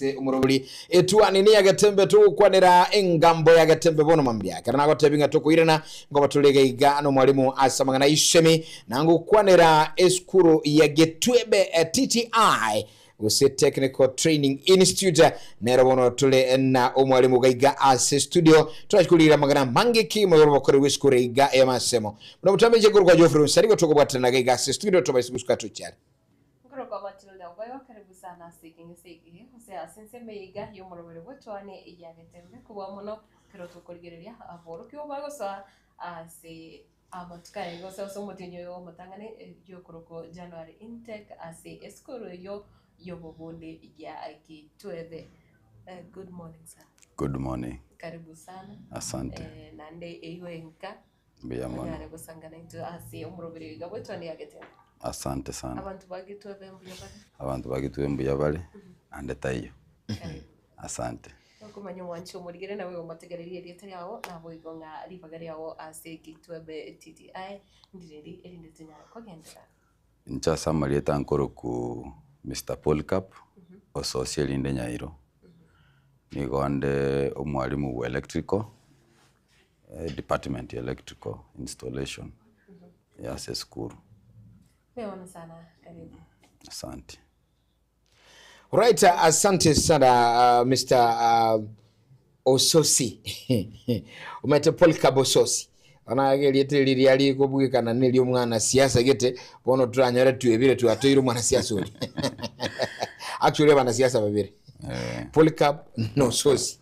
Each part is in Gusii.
ase omorobori etuani ni ya Getembe togokwanera engambo ya Getembe bono mambia. Ekero nagotebi ng'a tokoirana nkoba tore iga iga nomwalimu ase amang'ana aisemi na ngokwanera esukuru ya Getwebe TTI gose Technical Training Institute nero bono tore na omwalimu iga iga ase studio torachikorire amang'ana amange kegima igoro bokorerwa esukuru iga y'amasemo. Buna botambe inche nkorokwa Geoffrey Onsarigo tokobwatana iga iga ase studio tobaise gosuka tochiare. Nkorokwa Matilda Obayo, karibu sana ase ekeng'ese eke gose ase ensemo eye iga y'omorobere bw'etuani ya Getembe kobua mono ekero tokorigereria aborokigwa bagosoa ase amatuko aya gose ase omotienyi oyo omotang'ani yokorokwa January intake ase esukuru eyio y'obobundi ya Gitwethe. Good morning sir. Good morning. Karibu sana. Asante. Naende eywo enka Mbuya mono. Onyare gosangana intwe ase omoroberi oiga bw'etuani ya Getembe. Asante sana. Abanto ba Gitwebe mbuya bare. Abanto ba Gitwebe mbuya bare, ande taiyo. Karibu. Asante. Okomanya omwanchi omorigere nawe omotegererie erieta riao naboigo ng'a ribaga riao ase Gitwebe TTI ndireri erinde tonyare kogenderera. Inche ase amarieta nkoroku Mister Polycarp, Ososie rinde Nyairo. Nigo nde omwalimu bwa electrical, department ya electrical installation ya ase esukuru. Mbuya sana, karibu. Asante. Right, asante sana Mr. Ososi. Omanyete Polycarp Ososi. Ona erieta eri riari kobwekana na eria omwana siasa gete, bono toranyore twebire twatoire omwana siasa oria. Actually abana siasa babere. Polycarp na Ososi.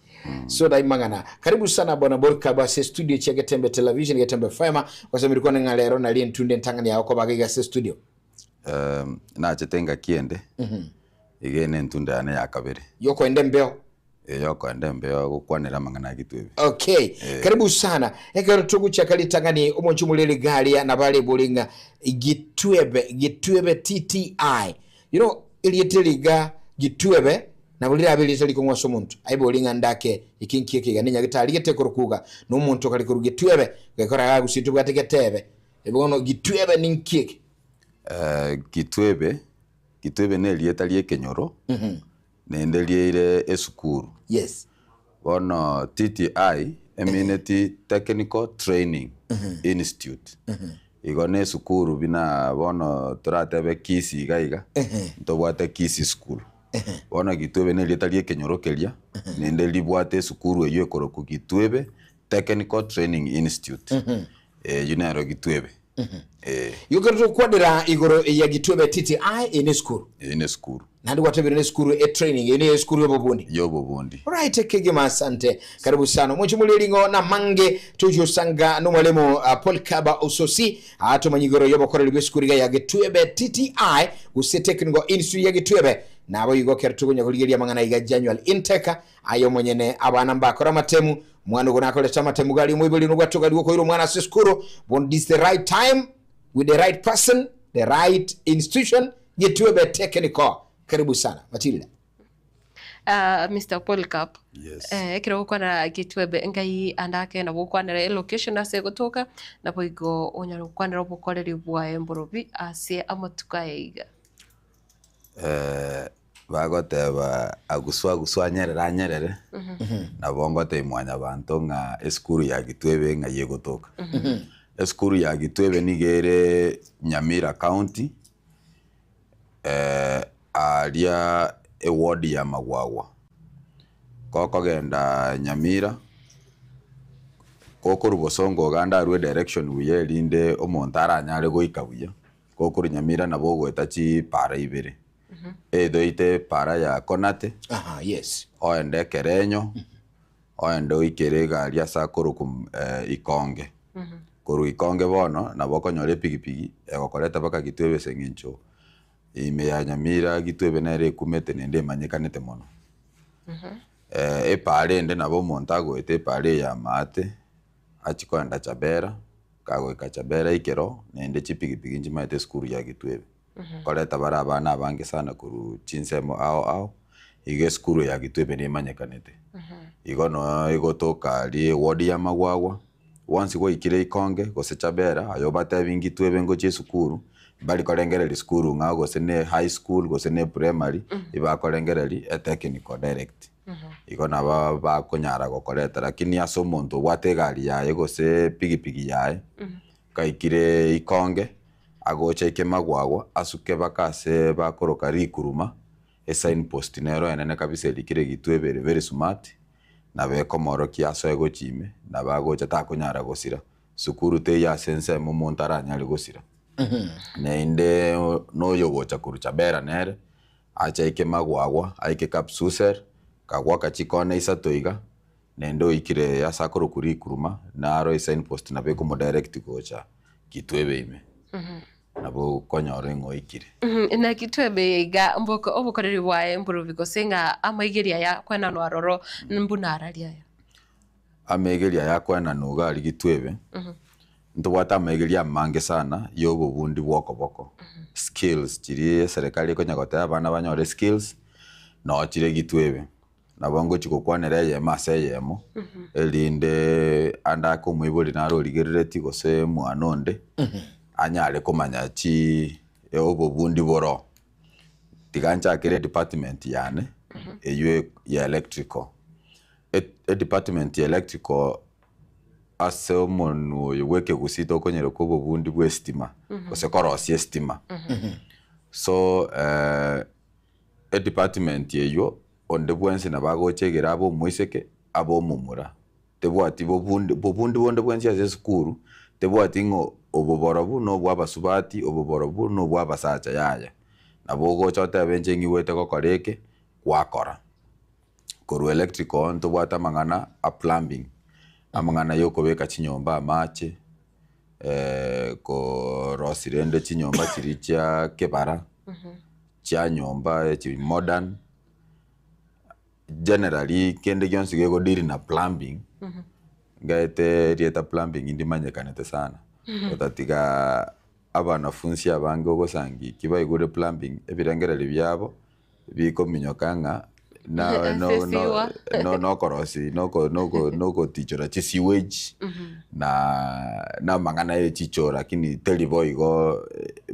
So dai mang'ana. Karibu sana bwana Polycarp ase studio chia Getembe Television, Getembe FM. Gose kwane ng'a rero nari entunde entang'ani yao koba iga ase studio. Nachete engaki ende, iga eye nentunda yane ya kabere. Yokoenda embeo. Eye yokoenda embeo gokwanera amang'ana a Gitwebe. Okay, karibu sana. Ekero togochaka ritang'ani omonche omorere iga aria nabo arebore ng'a Gitwebe, Gitwebe TTI. You know, erieta eri iga Gitwebe nabo rirabe erieta rikong'u ase omonto. Aibori ng'a ndake eke nki eke iga nenyagete arigete korokwa iga na omonto kare korwa Gitwebe, gekora iga gose tobwate Getebe. Bono Gitwebe ninki eke? Gitwebe, Gitwebe na erieta ri'ekenyoro, naende riaire esukuru. Yes. Bono TTI emineti Technical Training Institute. Igo na esukuru buna bono toratebe Kisii iga iga, ntobwate Kisii School. Bono Gitwebe na erieta ri'ekenyoro keria, naende ribwate esukuru eywo ekorokwa Gitwebe Technical Training Institute. Eyio nero Gitwebe. Eh. Igo ekero togokwanera igoro ya Gitwebe TTI, eye nesukuru. Eye nesukuru. Naende gwatebire nesukuru e training, eye ne esukuru y'obobundi. Y'obobundi. Alright, kegima asante. Karibu sana. Omochie morieringo na mange tochi osanga nomwalimu Paul Kaba Ososi atomanye igoro y'obokoreri bw'esukuru iga ya Gitwebe TTI gose Technical Institute ya Gitwebe. Nabo igo ekero tokonya korigereria amang'ana iga January intake aye omonyene abana mbakore amatemu Omwana ogo nakorete amatemu gari omoibori nobwate ogari gokoira omwana ase esukuru bono this the right time with the right person the right institution getwebe technical karibu sana Matilda. Ah, Mr. Polycarp Yes. eh, ekero ogokwana Gitwebe ngai ande ake nabo okwanera elocation ase egotoka naboigo onyare gokwanera obokoreri bwaye mborobi ase amatuko aya iga. Bagoteba aguswe aguswe anyerere anyerere, nabo ngotebia mwanyabanto ng'a esukuru ya Gitwebe ng'ai egotoka. Esukuru ya Gitwebe nigo ere Nyamira county, aria eward ya Magwagwa. Gokogenda Nyamira, gokorwa Bosongo iga ndarue edirection buya erinde omonto aranyare goika buya. Gokorwa Nyamira nabo ogoeta chipaara ibere, edoite epaara ya Konate, Aha, yes. oende Ekerenyo, oende oikere egari ase akorokwa Ikonge. Korwa Ikonge bono nabo okonyora epigipigi egokoreta mpaka Gitwebe ase eng'encho ime ya Nyamira Gitwebe nere ekumete naende emanyekanete mono. Epaara ende nabo omonto agoeta epaara eye ya Maate, achie koenda Chabera, Kagoika Chabera ekero, naende chipigipigi nchimaete esukuru ya Gitwebe. Nkoreta bare abana abange sana korwa chinsemo ao ao, igo esukuru ya Gitwebe nemanyekanete. Igo nooo egotoka aria eward ya Magwagwa, once gwaikire Ikonge gose Chabera, aye obatebi Gitwebe ngochia esukuru, Mbari korengereria sukuru ng'a gose ne high school gose ne primary, ebakorengereria etechnical direct. Igo nabo bakonyara gokoreta lakini ase omonto obwate egari yaye gose epigipigi yaye, kaikire ikonge, agocha ike magwagwa asuke mpaka ase bakoroka rikuruma, esign post nero enene kabisa erikire gitwe ere very smart, nabo ekomorokia asoe gochia ime, nabo agocha takonyara gosira. Sukuru teiyo ase ensemo omonto aranyare gosira. Naende noyogocha korwa Chabera nere, ache aike Magwagwa, aike Kapsuser, kagwaka chikona isato iga, naende oikire ase akorokwa Rikuruma, naro esign post nabo ekomodirect gocha Kitwebe ime. Nabo okonyora ng'a oikire. Naki twebe iga mboko obokoreri bwaye mborubi gose ng'a amaigerio aya kwenanwa aroro mbuna araria aya. Amaigerio aya akoenanwa iga aria Gitwebe, ntobwate amaigerio amange sana ya obobundi bwa okoboko, skills chiria eserekari ekonya goteba abana banyore skills, noo chire Gitwebe. Nabo ngochia gokwanera eyemo ase eyemo, erinde ande ake omoibori nare origereretie gose omwana onde, anyare komanya chi obobundi boroo. Tiga nchakere edepartment yane, eywo ya electrical. Edepartment ya electrical ase omonwe oyo bwa ekegusii tokonyora kwa obobundi bwa estima, gose korosia estima. So edepartment eywo onde bwensi nabo agocha egere abe omoiseke abe omomura, tebwati bobundi bobundi bonde bwensi ase esukuru, tebwati ng'a obo borobwo na obwa abasubati, obo borobwo na obwa abasacha yaya. Nabo ogocha otebe inche ng'igwete gokora eke, gwakora. Korwa electrical ntobwate amang'ana a plumbing, amang'ana ya okobeka chinyomba amache, korosia rende chinyomba chiria chia kebara, chia nyomba echi modern, generally kende gionsi gego deal na plumbing, ngaete erieta plumbing ndimanyekanete sana, otatiga abanafunsi abange ogosangi ki baigure plumbing, ebirengererio biabo. Bikominyoka ng'a na- no- no- Sesiwa. no- nokorosi noko- noko- nogotichora chisewage na namang'ana ye chichoo lakini teri bo igo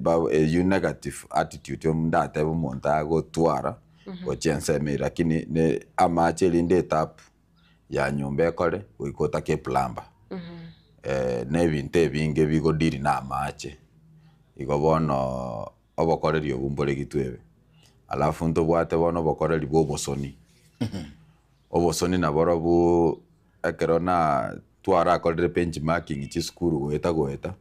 ba eywo negative attitude ndatebe omonto agotwara gochia ensemo eye lakini ne amache erinde etap ya nyomba ekore goika otake eplumber na ebinto ebinge bigodeal na amache igo bono. Obokoreri obwo mbore gitwebe. Alafu ntobwate bono obokoreri bwa obosoni. Obosoni naborobwo ekero na twarakorire benchmarking chisukuru goeta goeta,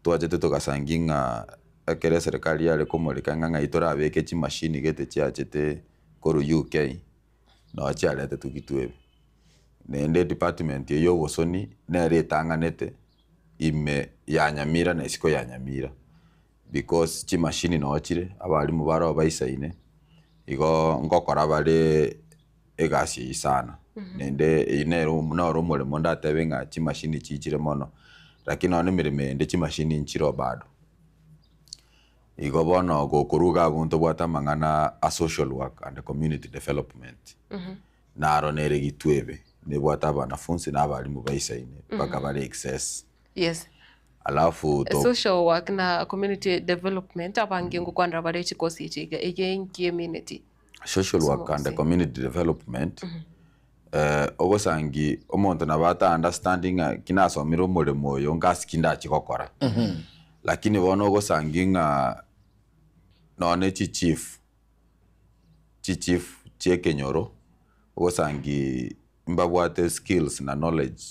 twachete togasangi ng'a ekero eserekari yare komoreka ng'a ng'ai torabeke chimashini gete chiachete korwa UK, noo chiaretetwe gitwebe. Naende edepartment eye ya obosoni nere etang'anete ime ya Nyamira na isiko ya Nyamira. Because chimashini noo chire, abalimu baroo baisaine, igo ngokora bare egasi eyio sana. Naende eyio nero noro omoremo ndatebe ng'a chimashini chichire mono, lakini nonye na emeremo ende chimashini nchiroo bado. Igo bono gokorwa iga abwo ntobwate amang'ana a social work and community development, naro nere gitwebe, nebwate abanafunsi na abalimu baisaine mpaka bare excess. Yes. Alafu to Social work na community development abange ngokwanera bare chikosi echi iga eye inki emineti? Social work and community development ogosangi omonto nabo ata understand ng'a ki nasomire omoremo oyo ngasi ki ndachi gokora. Lakini bono ogosangi ng'a nonye chichief, chichief chia ekenyoro ogosangi mbabwate skills na knowledge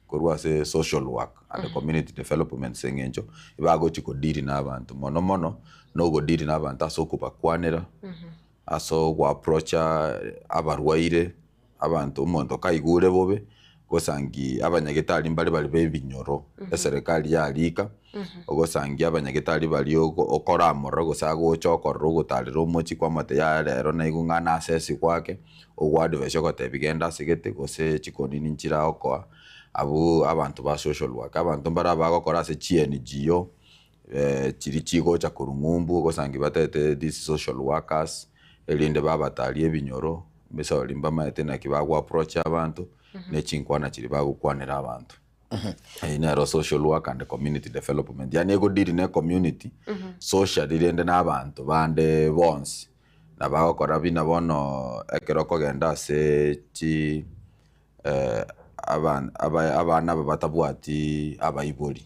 korwa ase social work and community development ase eng'encho bagochi ko deal na abanto mono mono na ogo deal na abanto ase okobakwanera, ase ogo approacha abarwaire, abanto omonto kaigure bobe, gosangi abanyagetari mbare bare ba ebinyoro, eserekari yarika, ogosangia abanyagetari baria oko okoramorora gose agocha okorora ogotarera omochie kwamate yaya rero naigwe ng'a nasesi kwake. Ogoadvise ogotebia genda ase gete gose chikonini nchiragokoa abwo abanto ba social work. Abanto mbare abagokora ase chi NGO chiria chigocha korwa ng'umbu ogosangi batete these social workers erinde babatarie ebinyoro, emisori mbamaete naki bago approach abanto, ne chinkwana chiria bagokwanera abanto. Eyio nero social work and community development, yaani egodeal na ecommunity socially rende na abanto bande bonsi. Na bagokora buna bono ekero okogenda ase chi abana aba batabwati abaibori,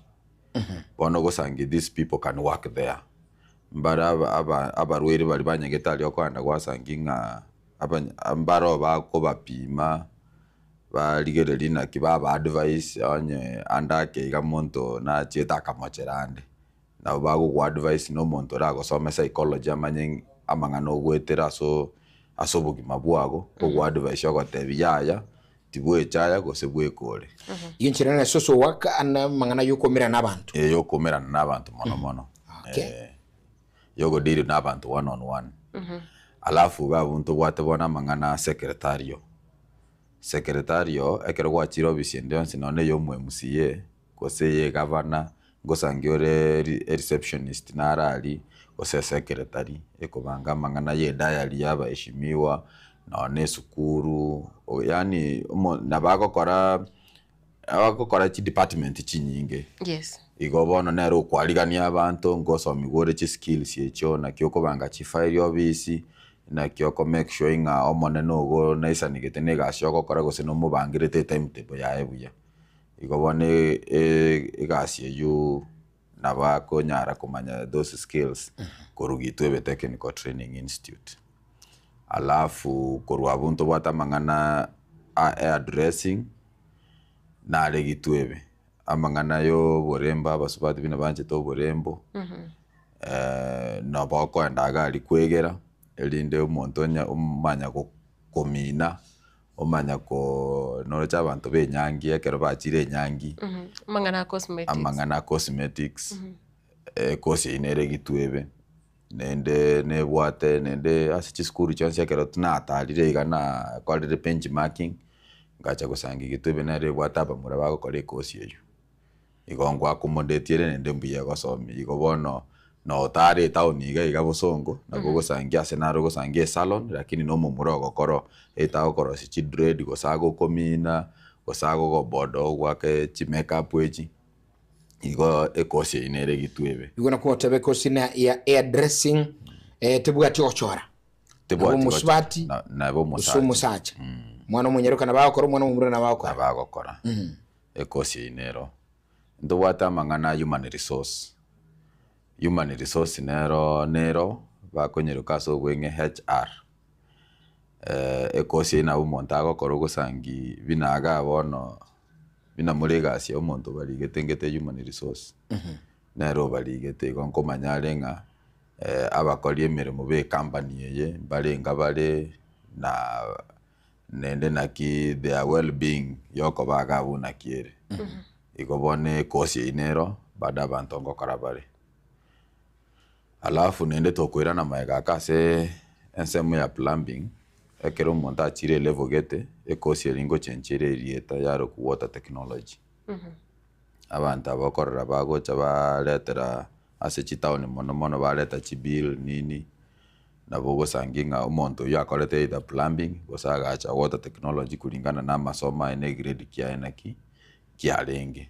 bono ogosangi these people can work there. Mbare abarwaire baria banyagete aria okogenda gwasangi ng'a mbaro bakobapima barigereria naki baba advice onye ande ake iga monto nachiete akamochera ande. Nabo bagogo advice na omonto oragosome psychology amanye amang'ana ogoetera aso ase obogima bwago, ogo advice ogotebia yaya tibwechaya gose bwekore. Igo enchera na social work ande amang'ana ya okoumerana na abanto. Eh, ya okoumerana na abanto mono mono. Okay. Eh, ya ogodeal na abanto one on one. Alafu iga abwo ntobwate bono amang'ana a secretarial. Secretarial ekero gwachire ofisi ende yonsi nonye na eya omo MCA, gose eye egavana, ngosangi ore ereceptionist naro aria, gose esecretary ekobanga amang'ana ya ediary ya abaheshimiwa, nonye na esukuru, yaani omo nabo agokora abagokora chidepartment chinyinge. Yes. Igo bono nere okwarigania abanto, ngosomiwa ore chiskills echio, naki okobanga chifairi obisi, naki oko make sure ng'a omonene ogo naisanegete na egasi ogokora gose nomobangerete etimetable yaye buya. Igo bono egasi eywo nabo akonyara komanya those skills korwa Gitwebe Technical Training Institute. Alafu korwa abwo ntobwate amang'ana a hairdressing nare Gitwebe, amang'ana ya oborembo abasubati buna banchete oborembo nabo okoenda iga aria kwegera erinde omonto onya omanya komina. Omanya ko noroche abanto b'enyangi ekero bachire enyangi, Amang'ana a cosmetics. amang'ana a cosmetics, ekosi eyio nere egitwebe, naende nebwate naende ase chisukuru chionsi ekero natarire iga nakorire benchmarking, ngacha gosanga egetwebe nere ebwate abamura bagokora ekosi eyio. Igo ngwakomodeti ere naende mbuya egosomia. Igo bono notare etown iga iga bosongo, nabo ogosangia ase naro ogosangia esalon lakini na omomura ogokora either agokorosia chidread gose agokomina, gose agogoboda ogoaka chimakeup echi, igo ekosi eyio nere egitwe ebe. Igo nakwo goteba ekosi na ya hairdressing tebwati ogochora. Nabo Tebwati gocha- omosubati na- nabo gose omosacha. omosacha. Omwana omonyaroka nabo agokora, omwana omomura nabo agokora. Nabo agokora. Ekosi eyio nero. Ntobwate amang'ana a human resource. Human resource nero nero bakonyeroka ase obweng'e HR. Ekosi eyio nabo omonto agokora ogosangi buna igaa bono, buna more egasi ya omonto obarigete ngete human resource, nere obarigete igo nkomanya are ng'a abakori emeremo ba ecompany eye mbarenga bare na. Naende naki their well being yokoba iga abwo naki ere. Igo bono ekosi eyio nero bado abanto ngokora bare. Alafu naende tokoirana magega ake ase ensemo ya plumbing, ekero omonto achire elevel gete, ekosi eria ngochenchia ere erieta yarokwa water technology. Abanto aba okorora bagocha baretera ase chitown mono mono bareta chibill nini. Nabo ogosangia ng'a omonto oyio akorete either plumbing gose agacha water technology kuringana na amasomo aye na egrade kiaye naki kiarenge.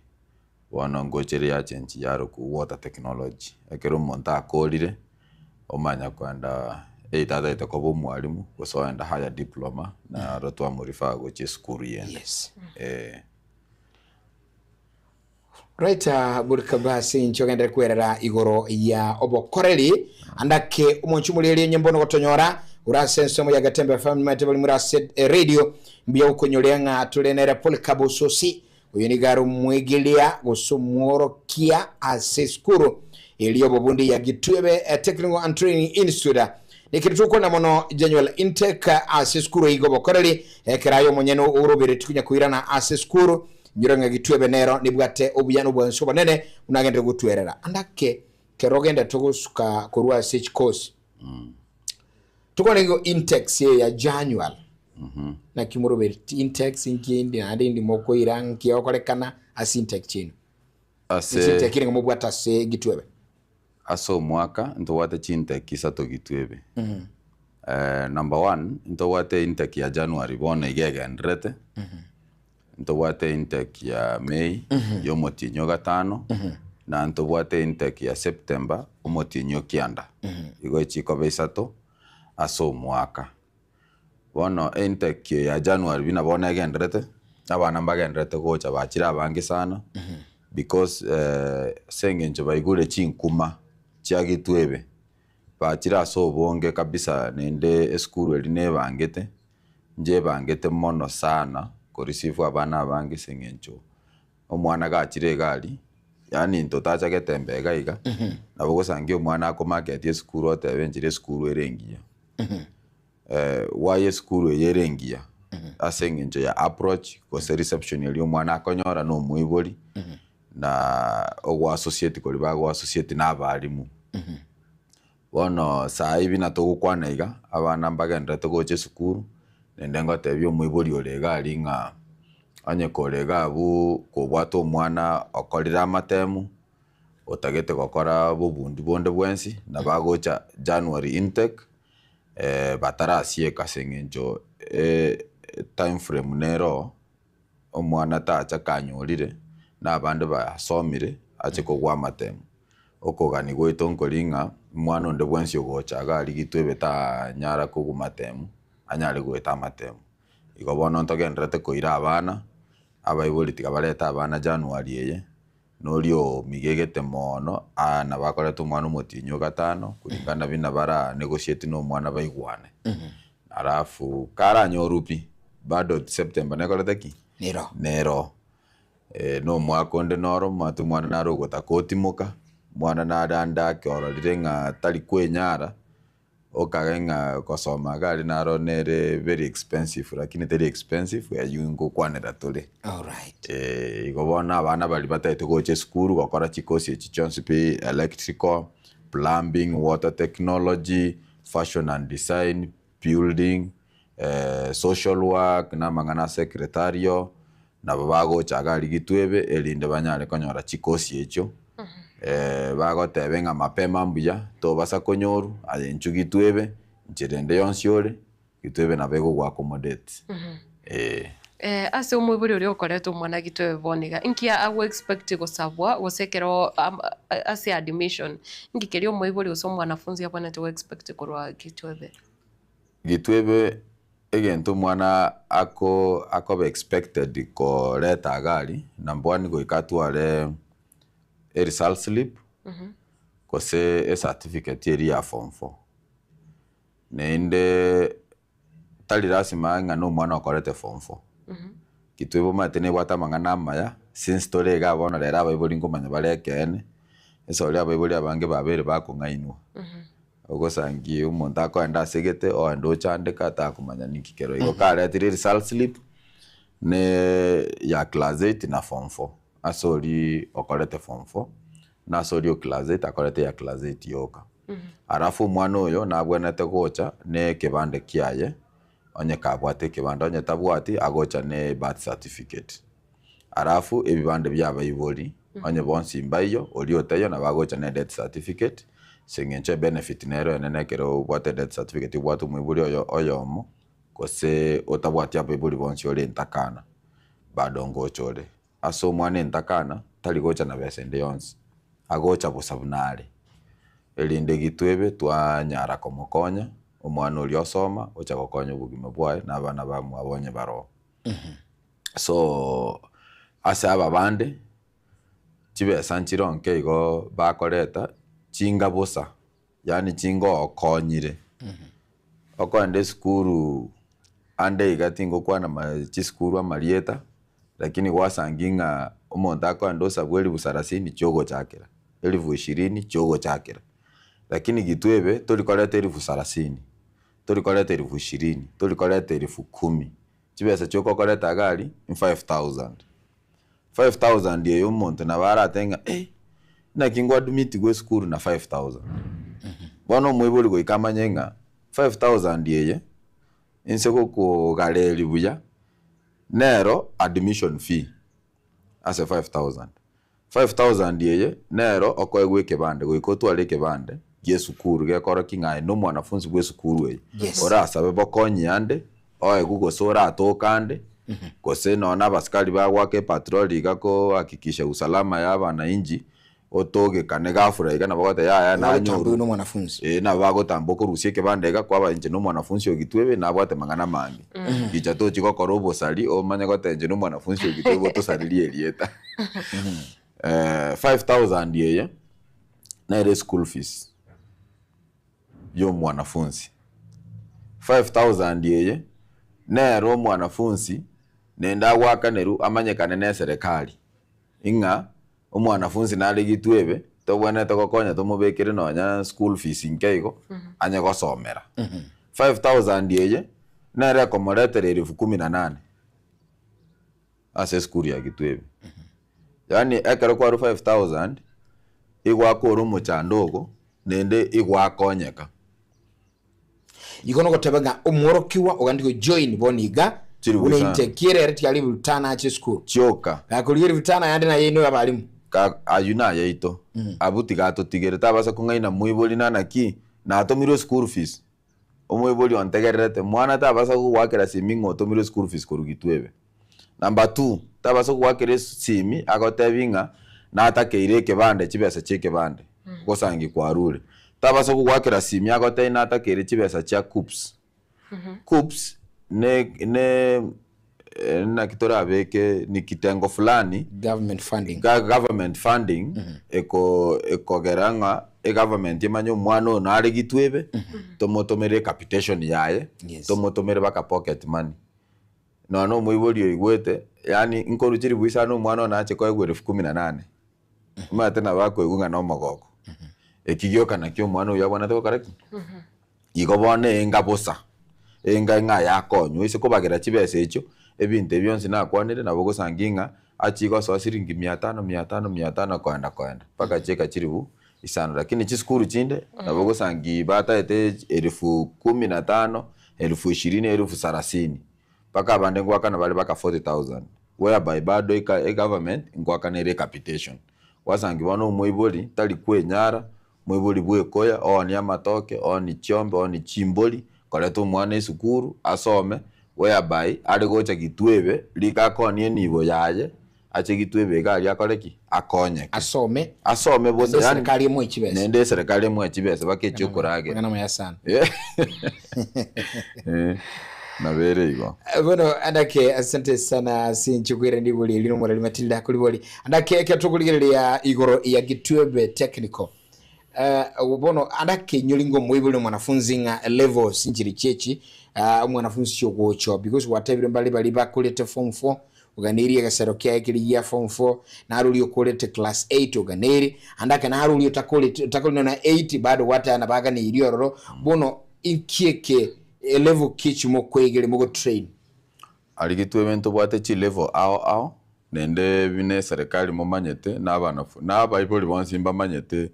Bono ngocha ere yachenchi yarokwa water technology. Ekero omonto akorire, omanya koenda either atagete koba omwalimu gose oenda higher diploma naro twamorefer gochia esukuru yende. Yes. Eh. Right burikaba ase inche ogenderere kwerera igoro ya obokoreri ande ake omonchi omoreri onye mbono gotonyora ore ase ensemo ya Getembe FM nimanyete bari more ase radio mbuya gokonyoria ng'a tore nere Polycarp Osoosi oyo nigo are omwegeria gose omworokia ase esukuru eria obobundi ya Gitwebe Technical and Training Institute Nekero togokwana mono January intake ase esukuru iga obokoreri ekero aye omonyene oroberetie konya koirana ase esukuru Inyora ng'a gitwebe nero nebwate obuya na obwansu obonene buna agenderere gotwerera. Ande ake kero ogenderete gosuka korwa ase chikosi. Tokwane igo intakes eye ya January. Naki morobereti intakes inki indi naende indi mokoira nki egokorekana ase intake chiaino. Ase Ase intake nigo mobwate ase gitwebe. Ase omwaka ntobwate chintake isato gitwebe. Number one, ntobwate intake ya January bono iga egendererete. Ntobwate intake ya May ya omotienyi o gatano, na ntobwate intake ya September omotienyi o kianda. Igo echikoba isato ase omwaka. Bono intake ya January buna bono egenderete, abana mbagenderete gocha bachire abange sana because ase eng'encho baigure chinkuma chiagetwe ebe, bachire ase obonge kabisa naende esukuru eria nebangete. Njebangete mono sana koreceive abana abange ase eng'encho omwana gachire iga aria, yaani ntotachagete embe iga iga, nabo ogosangia omwana akomarket esukuru otebe enchera esukuru ere engiya. Why esukuru eye ere engiya? Ase eng'encho ya approach gose reception eria omwana akonyora na omoibori, na ogoassociate koria bagoassociate na abalimu. Bono saa eye buna togokwana iga, abana mbagendererete gocha esukuru, naende ngotebia omoibori ore iga aria ng'a onye kore iga abwo kobwate omwana okorire amatemu, otagete gokora bobundi bonde bwensi, nabo agocha January intake, batarasieka ase eng'encho time frame nere oo. Omwana tacha kanyorire, na abande basomire, ache kogwa amatemo. Okogania gwaito nkori ng'a omwana onde bwensi ogocha iga arigitwe ebe tanyara kogwa matemo, anyare goeta amatemo. Igo bono ntogendererete koira abana, abaibori tiga barete abana January eye, na oria omigegete mono, aa nabo akorete omwana omotienyi o gatano, kulingana buna bara negotiate na omwana baigwane. Alafu karanyorwe pi, bado September nekorete ki? Nero. Nero. Na omwaka onde noro omanyete omwana nare ogotaka otimoka, omwana nare ande ake ororire ng'a tari kwenyara, okage ng'a gosoma iga aria naro nere very expensive lakini teri expensive eywo ngokwanera tore. Alright. Igo bono abana baria batagete gocha esukuru gokora chikosi echi chionsi pi, electrical, plumbing, water technology, fashion and design, building, social work, na amang'ana a secretarial, nabo bagocha iga aria Gitwebe erinde banyare konyora chikosi echio, bagotebe ng'a mapema mbuya, tobasa konyorwa, aye inchuo Gitwebe, nchera ende yonsi ore, Gitwebe nabo egogo accommodate, eh. Ase omoibori oria okoreta omwana Gitwebe bono iga, inki ago expect gosabwa gose ekero ase admission, inki keria omoibori gose omwanafunzi abwenerete go expect korwa Gitwebe? Gitwebe egento omwana ako akoba expected koreta iga aria, number one goika atware eresult slip, gose ecertificate eria ya form four. Naende tari lasima ng'a na omwana okorete form four. Gitwebe omanyete nebwate amang'ana amaya, since tore igaa bono rero abaibori nkomanya bare ekeene, ase oria abaibori abange babeire bakong'ainwa. Ogosangi omonto akoenda ase egete oende ochandeka takomanya ninki kero. Igo karetire eresult slip ne ya class eight na form four. Ase oria okorete form four na ase oria o class eight akorete ya class eight yoka. Alafu omwana oyo nabwenerete gocha na ekebande kiaye onye kabwate ekebande onye tabwati agocha ne ebirth certificate. Alafu ebibande bia abaibori onye bonsi mbaiyo oria otaiyo nabo agocha ne death certificate ase eng'encho ebenefit nero enene ekero obwate death certificate obwate omoibori oyo oyomo gose otabwati abaibori bonsi ore entakana bado ngocha ore. Ase omwana entakana tari gocha na besa ende yonsi, agocha bosa buna are, erinde gitwebe twanyara komokonya omwana oria osoma ocha gokonya obogima bwaye na abana bamwabo onye baroo. So ase aba bande, chibesa nchire onke igo bakoreta chinga bosa, yaani chinga okonyire. Okoenda esukuru ande iga tingokwana ma chisukuru amarieta, lakini gwasangi ng'a omonto akoenda osabwe elifu sarasini chiogochakera, elifu ishirini chiogochakera. Lakini gitwebe tori koreta elifu sarasini, tori koreta elifu ishirini, tori koreta elifu kumi, chibesa chioka okoreta iga aria ni 5000. 5000 eye omonto nabo aratebe ng'a eh, naki ngoadmitiwa esukuru na 5000. Bono omoibori goika amanye ng'a 5000 eye, inse gokogareria buya, nero admission fee ase 5000. 5000 eye nero okoegwa ekebande goika otware ekebande gie esukuru gekorokia ng'a aye nomwanafunzi bwa esukuru eye. Yes. Orasabe bokonyi ande, oegwe gose oratoke ande. Gose nonye na abasikari bagoaka epatrol iga kohakikisha usalama ya abanainchi, otogekane ghafla iga nabo ogoteba yaya Bagotamboiwa nanyorwa. na omwanafunzi. Ee nabo bagotamba okorusia ekebanda iga kwaba inche na omwanafunzi o Gitwebe nabwate mang'ana amange. Gicha tochi gokora obosari omanye goteba inche na omwanafunzi o Gitwebe otosaririe erieta. 5000 eye nere eschool fees ya omwanafunzi. 5000 eye nere omwanafunzi naende agoakanerwa amanyekane na eserekari ing'a omwanafunzi nare Gitwebe tobwenerete gokonya tomobekere nonya school fees nke igo anye gosomera. 5000 eye nere ekomoretera elfu kumi na nane ase esukuru ya Gitwebe. Yaani ekero kwarwa 5000 igwakora omochando ogo naende igwakonyeka. Igo nogoteba ng'a omworokiwa ogandi gojoin bono iga Chiri buna busa. inte kiere ere tiari elfu tano ache esukuru Chioka. gakorigia elfu tano yande naye inwe abarimu. Ka aywo nayaito abwo tigatotigere tabasa kong'aina moibori nanaki natomirwe school fees omoibori ontegererete mwana tabasa gogoakera simi ng'a otomirwe school fees korwa Gitwebe. Number two tabasa gogoakera esimi agotebi ng'a natakeire ekebande chibesa chia ekebande gosangi kwarure. Tabasa gogoakera simi agotebi natakeire chibesa chia KUCCPS. KUCCPS ne ne naki torabeke ni kitengo fulani Government funding. Government funding eko ekogera ng'a egovernment emanye omwana oyo nare Gitwebe tomotomere ecapitation yaye tomotomere baka pocket money. Nonya na omoibori oigwete yaani nkorwa chiribu isano omwana one ache koegwa elfu kumi na nane omanyete nabo akoigwa ng'a na omogoko. Eki gioka nakio omwana oywo abwenerete gokora ki? Igo bono enga bosa, enga ng'a yakonywa ase kobagera chibesa echio, ebinto ebi bionsi nakwanire nabo ogosangi ng'a achie gosoa siringi mia tano mia tano mia tano koenda koenda mpaka chieka chiribu isano. Lakini chisukuru chinde nabo ogosangi bataete elfu kumi na tano, elfu ishirini, elfu thelathini mpaka abande ngoakana bare mpaka 40,000 whereby bado eka egovernment ngoakana ere ecapitation. Gwasangi bono omoibori tari kwenyara, moibori bwekoya oonie amatoke, oonie chiombe, oonie chimbori, koreta omwana esukuru asome whereby are gocha Gitwebe rika akoonie enibo yaye ache Gitwebe iga aria akore ki? Akonyeke. Asome. Asome bosa Naende yaani eserekari emoe chibesa. naende eserekari emoe chibesa mpaka echie okoragera. Amang'ana amaya sana. Nabo ere igo. Bono andake asante sana ase inche koirana rigori eri nomoreri Matilda koribori andake ekero tokorigereria igoro ya Gitwebe Technical bono andake inyori ng'a omoibori na omwanafunzi ng'a levels nchiri chiechi omwanafunzi chiogocha because gwatebire mbare baria bakorete form four oganeiri egesero kiaye keria gia form four naro oria okorete class eight oganeiri andake naro oria otakoreti otakori nonya eight bado gwateba nabaganeiri ororo bono inki eke Elevel ki echi mokoegeria mogotrain? Aria Gitwebe ntobwate chilevel ao ao, naende buna eserekari momanyete na abanafu na abaibori bonsi mbamanyete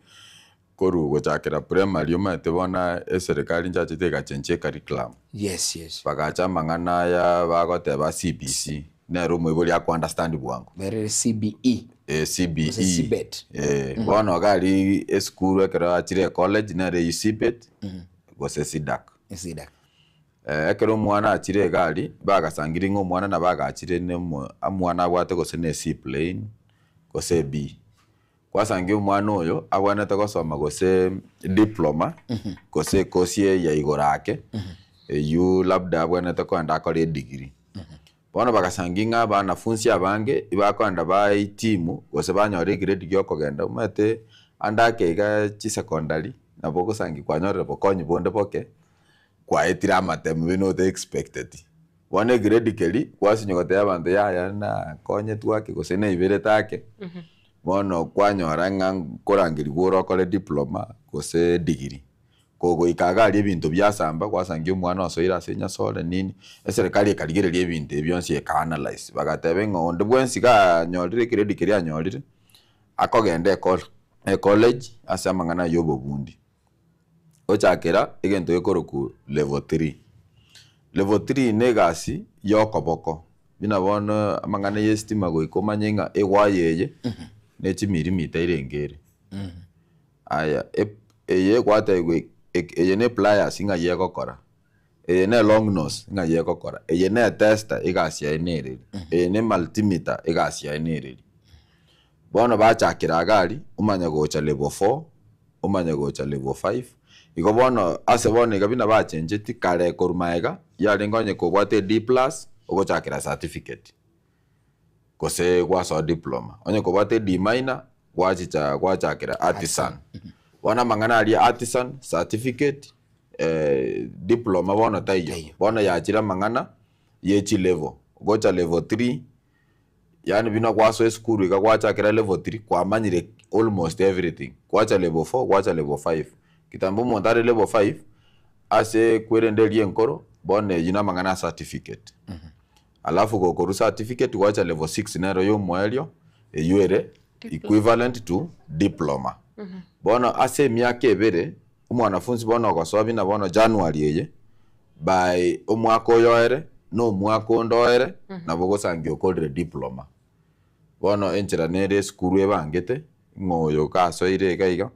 korwa gochakera primary omanyete bono eserekari nchachete egachenchia ecurriculum. Yes, yes. Bagacha amang'ana aya bagoteba CBC, nere omoibori ako understand bwango. Berere CBE. Eh, CBE. Gose CBET. Eh, bono iga aria esukuru ekero achire ecollege nere eywo CBET gose CDACC. Esida. Ekero omwana achire iga aria, bagasangirie ng'a omwana nabo agachire na omo omwana abwate gose na C plain, gose B. Kwasangia omwana oyo, abwenerete gosoma gose diploma, gose ekosi eye ya igoro ake, eywo labda abwenerete kogenda akore edegree. Bono bagasangia ng'a abanafunsi abange, ibakoenda bahitimu gose banyora egrade gia okogenda omanyete ande ake iga chisecondary, nabo ogosangia kwanyorire bokonyi bonde boke, kwaetire amatemo buna ota expecteti. Bono egrade keria, kwasinywa gotebia abanto yaya nakonyetwe ake gose naiberete ake, bono kwanyora ng'a nkorangerigwa ore okore diploma gose degree. Kogoika iga aria ebinto biasamba, gwasangia omwana osoire ase enyasore nini, eserekari ekarigereria ebinto ebi bionsi eka analyse, bagateba ng'a onde bwensi ganyorire egrade keria anyorire, akogenda ecol ecollege ase amang'ana ya obobundi. Gochakera egento gekorokwa level three. Level three na egasi ya okoboko, buna bono amang'ana ya estima goika omanye ng'a ewaya eye na echimirimita erenge ere. Aya eye gwatebiwa eye ne pliers ng'ai egokora. Eye ne long nose ng'ai egokora, eye ne tester egasi yaye nereri, eye ne multimeter egasi yaye nereri. Bono bachakera iga aria, omanye gocha level four, omanye gocha level five, igo bono ase bono iga buna bachencheti kare korwa magega, yarenge onye kobwate e D plus, ogochakera certificate, gose gwasoa diploma, onye kobwate e D minor, gwachicha gwachakera artisan. Bono amang'ana aria artisan, certificate, diploma bono taiyo, bono yachire amang'ana ye chilevel, gocha level three, Yaani buna gwasoa esukuru iga gwachakera level three kwamanyire almost everything, gwacha level four, gwacha level five. Kitambo omonto are level five, ase kwerende eria enkoro, bono eywo na amang'ana a certificate. Alafu gokorwa certificate gwacha level six nero ya omoerio, eywo ere equivalent to diploma. Bono ase emiaka ebere, omwanafunzi bono ogosoa buna bono January eye, by omwaka oyo oere, na omwaka onde oere, nabo ogosangia okorire diploma. Bono enchera nere esukuru ebangete, ng'a oyo gasoire iga iga,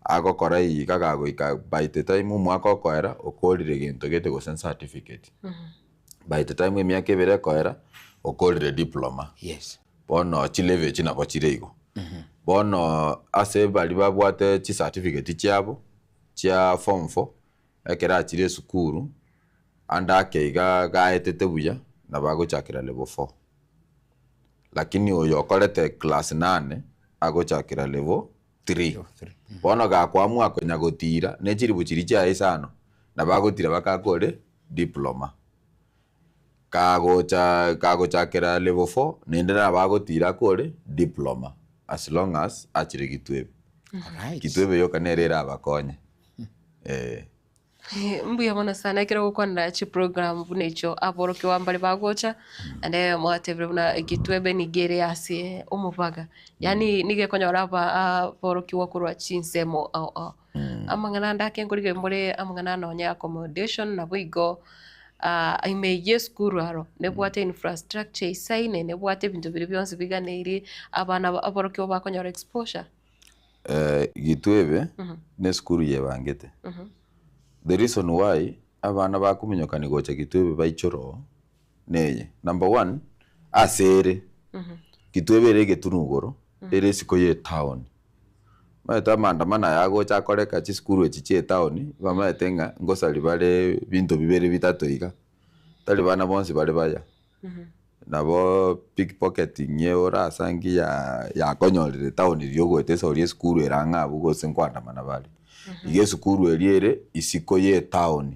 agokora iga gagoika by the time omwaka okoera, okorire gento gete gose certificate. By the time emiaka ebere ekoera, okorire diploma. Yes. Bono chilevel echi nabo chire igo. Bono ase baria babwate chicertificate chiabo, chia form four, ekero achire esukuru, ande ake iga gaetete buya, nabo agochakera level four. Lakini oyo okorete class nane, agochakera level three. Bono gakoamua konya gotira, ne chiribu chiria chiaye isano, nabo agotira mpaka akore diploma. Kagocha kagochakera level four, naende nabo agotira akore diploma as long as achire Gitwebe. Alright. Gitwebe yoka nere erabakonye, eh. Mbuya mono sana ekero ogokwanera chiprogram buna echio aborokigwa mbare bagocha naende mwatebire buna Gitwebe nigo ere ase omobaga yaani nigo ekonyora aba aborokigwa korwa chinsemo ao ao. Amang'ana ande ake nkorigereria mbore amang'ana nonye accommodation naboigo ime ya esukuru aro nebwate infrastructure eisaine nebwate ebinto biria bionsi biganeiri abana aborokigwa bakonyora exposure. Gitwebe ne esukuru yebangete. The reason why abana bakominyokani gocha Gitwebe baichore oo neye, number one, ase ere, Gitwebe ere egetunu igoro, ere isiko ye etown. Omanyete amaandamano aya agocha akoreka chisukuru echi chia etown, bamaete ng'a ngosari bare binto bibere bitato iga, tari bana bonsi bare baya. Nabo pickpocketing orasangi ya yakonyorire etown riria ogoeta esauri esukuru ere ang'e abwo gose nkoandamana bare. Iga esukuru eria ere isiko ye etown,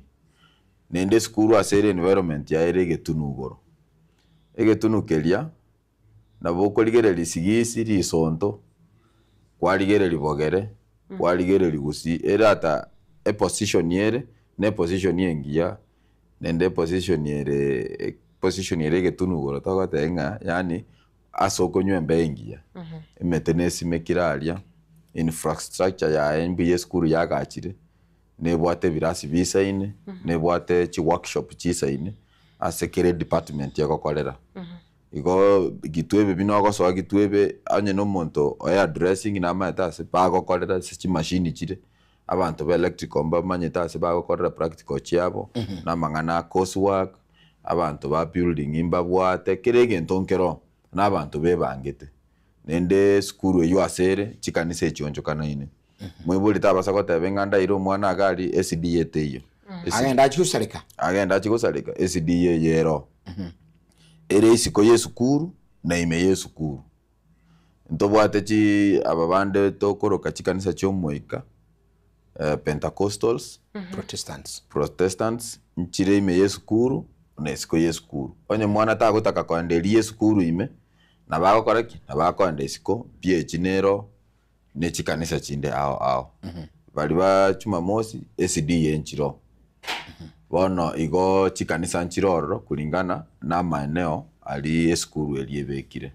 naende esukuru ase ere environment yaye ere egetunu igoro. Egetunu keria. Nabo okorigereria sigisi risonto, kwarigereria bogere, kwarigereria gusii, ere ata eposition ere, na eposition engiya, naende eposition ere eposition ere egetunu igoro togoteba ng'a yaani ase okonywa embeo engiya, emete nesimekire aria, infrastructure yaye mbuya esukuru yagachire, nebwate ebirasi bisaine, nebwate chiworkshop chisaine, ase kera edepartment egokorera. Igo gitwebe buna ogosoa gitwebe onye na omonto o hairdressing namaete ase bagokorera ase chimashini chire, abanto ba electrical mbamanyete ase bagokorera practical chiabo, na amang'ana a course work, abanto ba building mbabwate, kera egento nkere oo, na abanto bebangete. Naende esukuru eywo ase ere, chikanisa echionchokanaine. Moibori tabasa goteba ng'a ndaire omwana iga aria SDA teiyo. Agende achie gosareka. Agende achie gosareka, SDA eye ere oo. Ere isiko y'esukuru na ime y'esukuru. Ntobwate chi aba bande tokoroka chikanisa chi'omoika, Pentecostals, Protestants. Protestants, nchire ime y'esukuru na isiko y'esukuru. Onye mwana tagotaka koenda eria y'esukuru ime, nabo agokora ki? Nabo akoenda isiko, pi echi nero ne chikanisa chinde ao ao. Baria ba Jumamosi, SDA nchire oo. Bono igo chikanisa nchire ororo kulingana na amaeneo aria esukuru eria ebekire.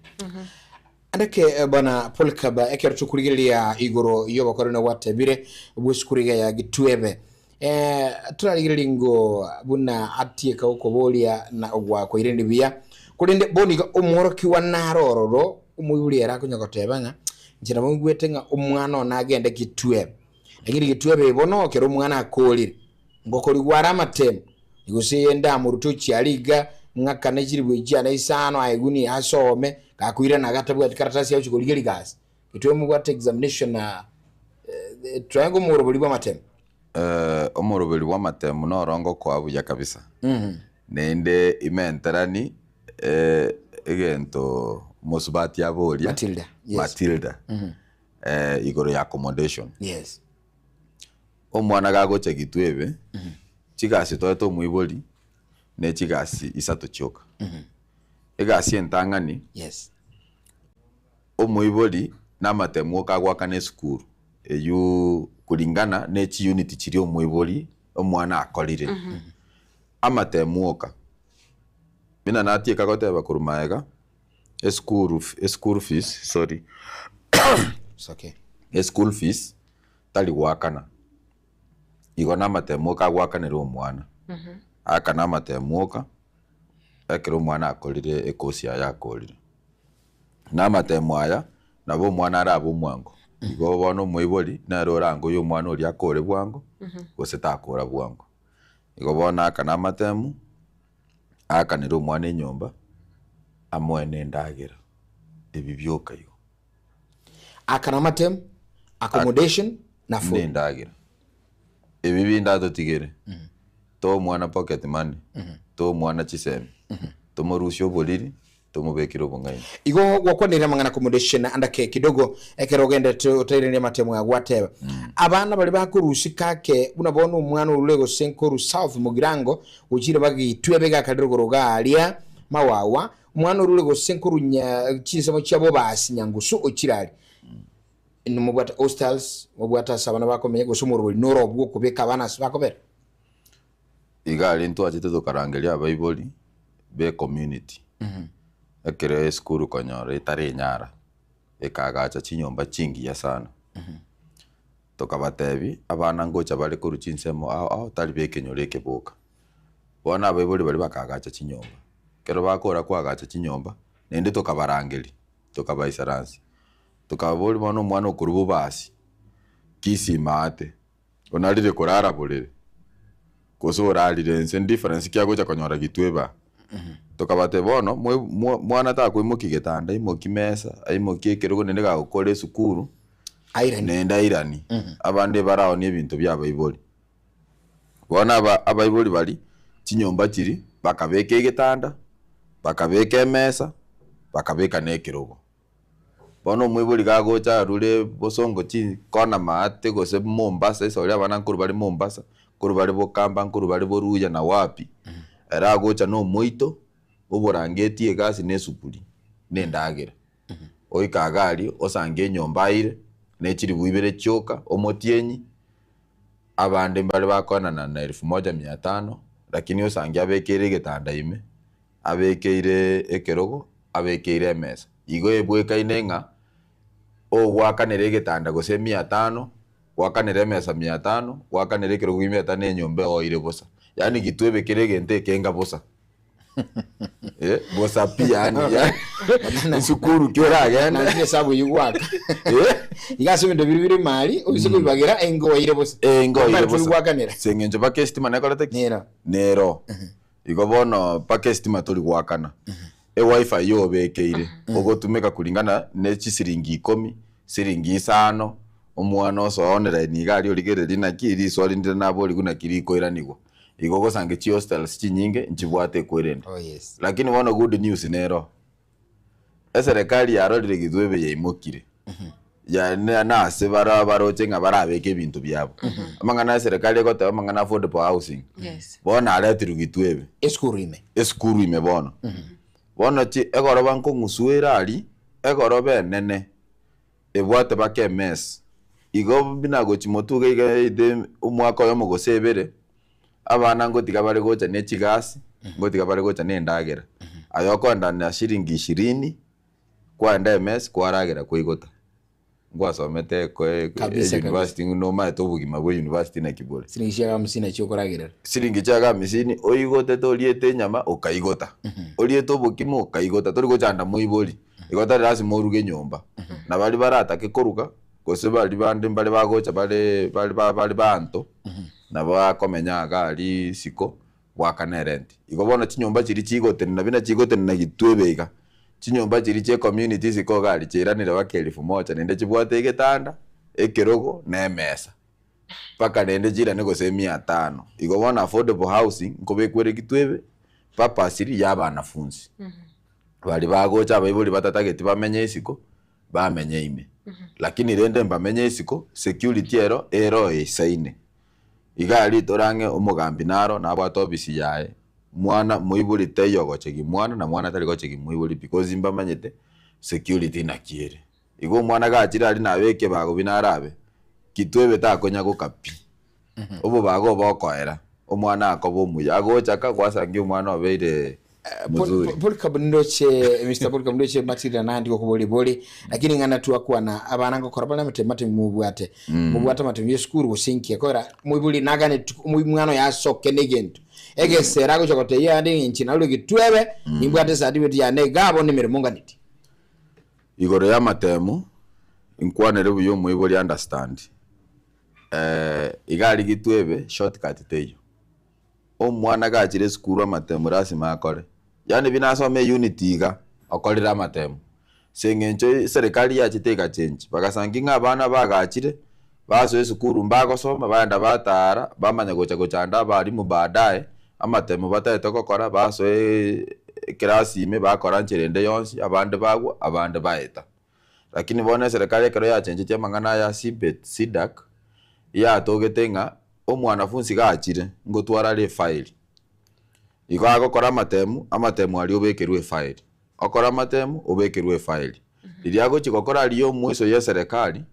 Andeke bwana Paul Kaba, ekero tokorigereria igoro y'obokoreri gwatebire bw'esukuru iga ya Gitwebe, eh, torarigererie ngo buna atieka gokoboria na gwakoiranire buya, korende bono iga omworokigwa naro ororo omoibori ere akonya goteba ng'a inche nabo ngwete ng'a omwana one agende Gitwebe, lakini Gitwebe eye bono ekero omwana akorire, ngokorigwa are amatemo. Gose ndamorute ochia aria iga, ng'akane chilifu echiane isano aegwe niye asome, gakoirana iga atabwati karatasi agochia korigia rigasi. Intwe mobwate examination na triangle omorobori bw'amatemo. Omoroberi bw'amatemo noro ngokoa buya kabisa. Naende imenterani egento mosubati aboria Matilda, yes. Matilda, igoro ya accommodation. Yes. Omwana gagocha Gitwebe, chigasi toete omoibori ne chigasi isato chioka. Egasi entang'ani, Yes. omoibori namatemu oka agoakana esukuru eywo kulingana ne chiunit chiria omoibori omwana akorire. Amatemu oka, buna natieka goteba korwa maega, esukuru eschool fees sorry It's okay. eschool fees tari goakana, igo namatemu oka agoakanera omwana, aakane amatemu oka, ekero omwana akorire ekosi yaye akorire. Na amatemo aya, nabo omwana arabe omwango. Igo bono omoibori nere orange oyo omwana oria akore bwango, gose takora bwango. Igo bono aka na amatemu, aakanere omwana enyomba, amoe na endagera, ebi bioka igo. Aka na amatemu, accommodation na food. Na endagera. Ebi binde atotigere, toe omwana pocket money, toe omwana chisemi, tomorusie oboriri, tomobekere obong'aini. Igo gwakwanire amang'ana accommodation andake kidogo ekero ogenderete otairaneria amatemo aya gwateba abana baria bakorusia ake buna bono omwana orure gose nkoru south mogirango gochire bagitwe begakare rogoro iga aria mawawa omwana orure gose nkoru nya chinsemo chia bobasi nyangusu ochire aria Inwe mobwate hostels mobwate ase abana bakomenya gose omorobori noro obwo okobeka abana ase bakobera. Iga aria ntwachete tokarangeria abaibori be ecommunity, ekero esukuru konyora etare enyara, ekaagacha chinyomba chingiya sana. Tokabatebia, abana ngocha bare korwa chinsemo ao ao tari ba ekenyoro eke boka. Bono abaibori baria bakaagacha chinyomba, ekero bakora koagacha chinyomba, naende tokabarangeria, tokabaisaransia, tokababoria bono omwana okorwa bobasi, kisii maate. Onarire korara borere, gose orarire inse ndifference ki agocha konyora gitwe eba. Tokabatebia bono moi mwa mwana takoimokia getanda aimokie mesa, aimokie ekerogo naende gagokora esukuru, Airani. naende airani. Abande baraonie ebinto bia abaibori. Bono aba abaibori baria, chinyomba chiria, bakabeka egetanda, bakabeka emesa, bakabeka na ekerogo. Bono omoibori gagocha arure bosongo chikona maate gose Mombasa ase oria abana nkorwa bare Mombasa, nkorwa bare Bokamba, nkorwa bare Boruya na wapi, ere agocha na omoito, oborangeti egasi na esukuri, na endagera. Oika iga aria, osange enyomba aire, na echiribu ibere chioka, omotienyi, abande mbare bakoenana na elfu moja mia tano, lakini osange abekeire egetanda ime, abekeire ekerogo, abekeire emesa. Igo ebwekaine ng'a ogoakanera egetanda gose mia tano, goakanera emesa mia tano, goakanera ekerogo mia tano enyomba eoire bosa. Yaani gitwebekere egento ekenga bosa. Eh, bosa pi yaani yaani esukuru ki oragende. Naende esabu eyio gwaka. Eh? Iga ase ebinto biria bire mari, oise koibagera engo oire bosa. Eh, engo oire Mari bosa. tori goakanera. Ase eng'encho mpaka esitima nekorete ki? Nero. Nero. Igo bono mpaka esitima tori goakana. Ewifi yobekeire, ogotumeka kulingana ne chisiringi ikomi, siringi isano, omwana osoa online iga aria origereria naki riswali ndire naborigwe naki rikoiranigwa. Igo ogosange chihostels chinyinge nchibwate ekwerende. Oh yes. Lakini bono good news nero, eserekari yarorire githwe ebe yaimokire, ya na nase bara baroche ng'a barabeke ebinto biabo. Amang'ana eserekari egoteba amang'ana affordable housing, Yes. bono aretirwe githwe ebe. Esukuru ime. Esukuru ime bono. Bono chi egoroba nkong'usua ere aria, egoroba enene, ebwate baka emesa. Igo buna gochia motwe iga iga either omwaka oyomo gose ebere, abana ngotiga bare gocha ne chigasi, ngotiga bare gocha na endagera. Aye okoenda na shilingi ishirini, kwaenda emesa kwaragera kwaigota. Ngwasomete eko Kabisa, university nomaete obogima bwa university naki bore. Siringi chia hamsini nachio okoragerera. Siringi chia hamsini oigotete oriete enyama okaigota, oriete obokima okaigota tori gochanda moibori, igo tari lasima oruge nyomba. Na baria baratake koruga gose baria bande mbare bagocha bare bare bare banto, nabo bakomenya iga aria isiko. Goakana erenti. Igo bono chinyomba chiria chigotenena buna chigotenena gitwebe iga, chinyomba chiria chia ecommunity isiko iga aria chiairanire mpaka elfu moja naende chibwate egetanda, ekerogo, na emesa. Mpaka naende chiirane gose mia tano. Igo bono affordable housing nkobekwa ere gitwebe purposely ya abanafunzi. Baria bagocha abaibori batatageti bamenye isiko, bamenye ime. Lakini rende mbamenye isiko, security ero ero eisaine. Iga aria tore ang'e omogambi naro nabwate ofisi yaye, mwana moibori taiyo ogochegi mwana na mwana tari gochegi moibori because mbamanyete security naki ere. Igo omwana gachire aria nabe ekebago buna arabe, kitwebe takonyagoka pi. Obobago obo okoera, omwana akoba omuya, agocha ka gwasangia omwana obeire mzuri. Polycarp nindoche Mr. Polycarp ndoche Matilda nandi gokobori bori lakini ng'ana twakwana abana ngokora bare amatemo matemo mobwate mobwate amatemo ya esukuru gose inki ekogera moibori nagane mwana oyo asoke na egento egesera agocha gotebia ande inche narure getwebe nimbwate ecertificate yane iga abwo na emeremo nganeti. Igoro ya amatemo, nkwanere buya omoibori understand, iga aria getwebe shortcut teiyo. Omwana gachire esukuru amatemo lasima akore, yaani buna asome eunit iga, okorire amatemo. Ase eng'encho eserekari yachete egachengi, bagasangi ng'a abana bagachire, basoa esukuru mbagosoma, baenda batara, bamanya gocha gochanda abalimu baadaye, amatemo bataete gokora, basoa eclass ime bakora nchera ende yonsi, abande bagwa, abande baeta. Lakini bono eserekari ekero yachengetie amang'ana aya CBET, CDACC, yatogete ng'a omwanafunsi gachire, ngotwara are efile. Igo agokora amatemu, amatemu aria obekerwe efile, okore amatemu obekerwe efile. Riria agochia gokora aria omweso ya eserekari,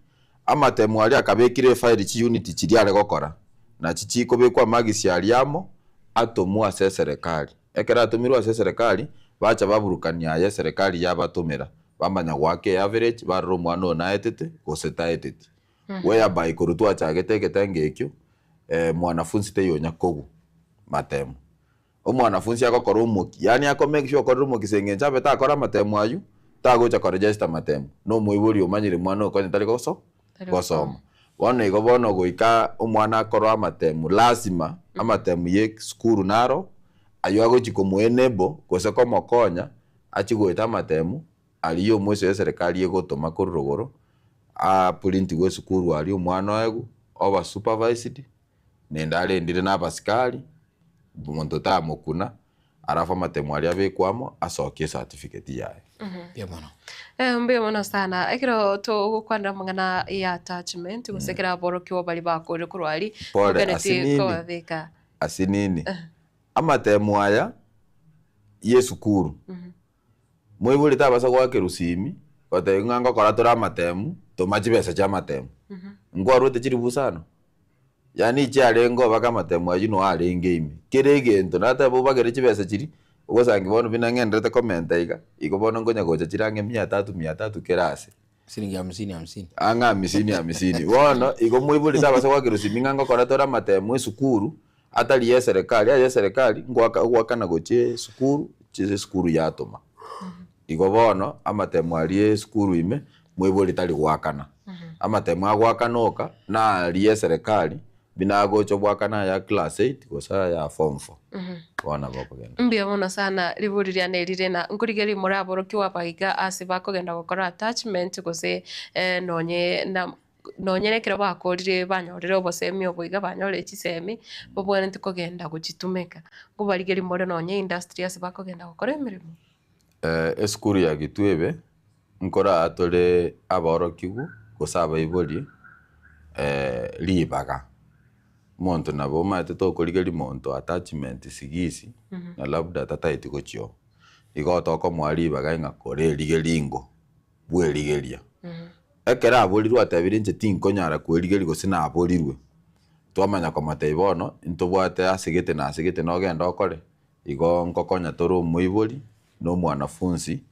amatemu aria akabekire efile chiunit chiria are gokora, nachi chikobekwa amagisi aria amo, atomwe ase eserekari. Ekero atomirwe ase eserekari, bacha baburukania aya eserekari yabatomera, bamanya goaka eaverage, barora omwana oyo naetete gose taeteti. Whereby korwa twachagete egetengo ekio, mwanafunzi teiyo onya kogwa matemo. Omwanafunzi agokora omoki, yaani ako make sure okorire omoki ase eng'encho abe takora amatemo aywo, tagocha koregister matemo, na omoibori omanyire mwana oyo konya tari goso gosoma. Bono igo bono goika omwana akorwa amatemu lazima amatemu ya esukuru naro, aywo agochi komo enable gose komokonya achie goeta amatemu aria ya omweso ya eserekari egotoma korwa rogoro, aprintigwe esukuru aria omwana oegwe, oba supervised, naende arendire na abasikari, omonto tamokuna, alafu amatemu aria abekwe amo, asokie ecertificate yaye. Mbuya mono. Eh, mbuya mono sana. Ekero togokwanera amang'ana ya attachment gose ekero aborokigwa baria bakorire korwa aria, Pole, toganeti ase nini? kobabeka. Ase nini? Amatemu aya ya esukuru, moibori tabasa goaka erusimi, gotebia ng'a ngokora tore amatemu, toma chibesa chia amatemu. Nkwarwete chiribu sana? Yaani chiarenge obake amatemo aywo noo arenge ime. Kera egento nateba obagere chibesa chiria, ogosangi bono buna ng'enderete komenta iga, igo bono nkonya gocha chire ang'e mia tatu mia tatu kera ase. Siringi hamsini hamsini. Ang'e hamsini hamsini. Bono, igo moibori tabasa goakera osimi ng'a ngokora tore amatemo esukuru, atari ya eserekari, aye eserekari, ngoaka ogoakana gochia esukuru, chise esukuru yatoma. Igo bono, amatemo aria esukuru ime, moibori tari goakana. Amatemo agoakana oka, naria eserekari, buna agocha obwakana aya class eight, gose aya form four. Bono nabo okogenda. Mbuya mono sana ribori riane rire na nkorigereria moraborokigwe abaiga ase bakogenda gokora attachment gose nonye na nonye na ekero bakorire banyorire obosemi obo iga banyorire chisemi, babwenerete kogenda gochitumeka. Nkobarigereria more nonye industry ase bakogenda gokora emeremo. Esukuru ya Gitwebe, nkoraa tore abaorokigwa gose abaibori ribaga. Omonto nabo omanyete tokorigeria monto attachment sigisi na labda tataeti gochia oo. Igo tokomoa ribaga ng'a korerigeria ingo, bwerigeria. Ekero aborirwe atebire inche tinkonyara kwerigeria gose naborirwe, twamanya komotebia bono ntobwate ase gete na ase gete nogende okore. Igo nkokonya tore omoibori na omwanafunsi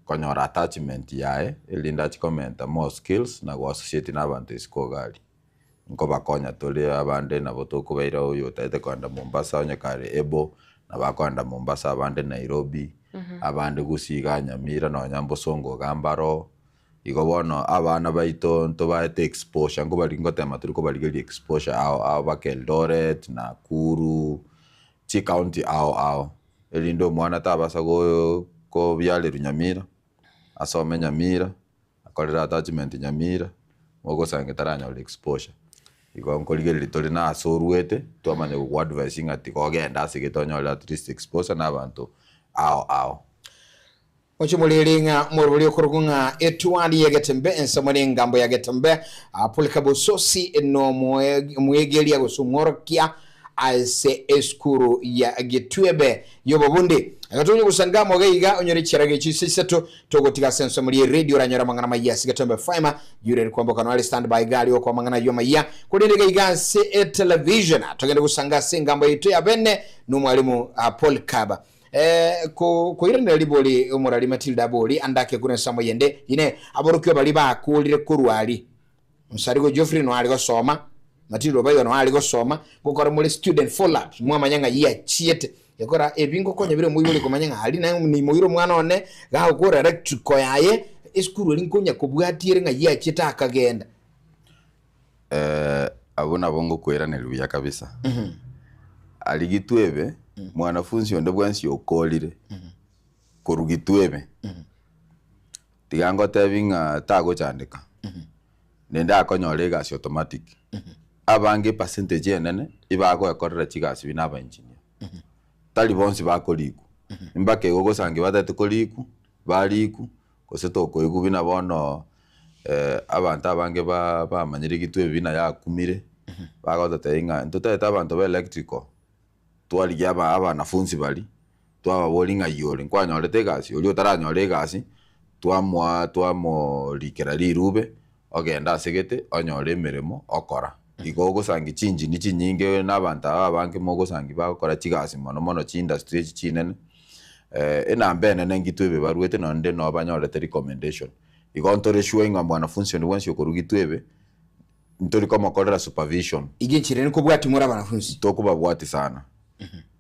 konyora attachment yaye erinde achie komenta more skills na goassociate na abanto isiko iga aria. Nkobakonya tore abande nabo tokobaira oyo otagete kogenda Mombasa onye kare able nabo akogenda Mombasa abande Nairobi, abande Gusii igaa Nyamira nonya Bosongo igaa mbaro. Igo bono abana baito ntobaete exposure nkobari ngotema tore kobarigeria exposure ao ao baka Eldoret, Nakuru. Chicounty ao ao, erinde omwana tabasa go kobiarerwa Nyamira, asome Nyamira, akorere attachment Nyamira, mogosangi taranyora exposure. Igo nkorigereria tore na ase orwete, twamanya gogo advise ng'a tiga ogende ase gete onyore at least exposure na abanto ao ao. Moche morere ng'a morobori okorokwa ng'a Etuani ya Getembe, ensemo n'engambo ya Getembe, Pulika Bososi nomwegeria gose omworokia ase esukuru ya Gitwebe y'obobundi. Agatonya gosanga amo iga iga onyore chiarage echi ase isato togotiga ase ensemo rie radio oranyore amang'ana maiya ase Getembe FM Yureri kwamboka noare stand by iga aria okwa amang'ana ayio amaiya korende iga iga ase etelevision togende gosanga ase engambo yaito ya bene nomwalimu Paul Kaba. Eh, ko, koiranera ribori omorari Matilda abori, andake korwa ensemo yende, Inee, aborokigwa baria bakoorire korwa aria? Mosarigo Geoffrey noyo are gosoma, Matilda Obaiwa noyo are gosoma, ngokora more student follow-ups, mwamanya ng'ai achiete. Gekora ebi ngokonya bire omoibori komanya ng'a aria naye nimoire omwana one, gagokora electrical yaye, esukuru eria nkonya kobwatia ere ng'ai achiete akagenda. Eh, abwo nabo ngokoiraneria buya kabisa. Aria Gitwebe, mwanafunzi onde bwensi okorire korwa Gitwebe, tiga ngotebi ng'a tagochandeka, naende akonyora egasi automatic. Abange epercentage enene ibagoekorera chigasi buna aba engineer. Tari bonsi bakorikwa, mpaka igo ogosangi batagete korikwa, barikwa, Gose tokoigwa buna bono abanto abange bamanyire gitwe ebi buna yakumire, bagototebia ng'a ntotagete abanto ba electrical, twarigia abanafunsi baria, twababoria ng'ai ore, nkwanyorete egasi? Oria otaranyora egasi, twamoa twamorikera rirube, ogende ase gete onyore emeremo okora. Igo ogosangia chinchini chinyinge na abanto aba abange mogosangia bagokora chigasi mono mono chiindustry echi chinene, enamba enene ngitwe ebe barwete nonde noo banyorete recommendation. Igo ntore sure ng'a mwanafunsi onde bwensi okorwa gitwe ebe, ntori komokorera supervision. Iga enchera ere nkobwatia more abanafunsi. Tokobabwati sana,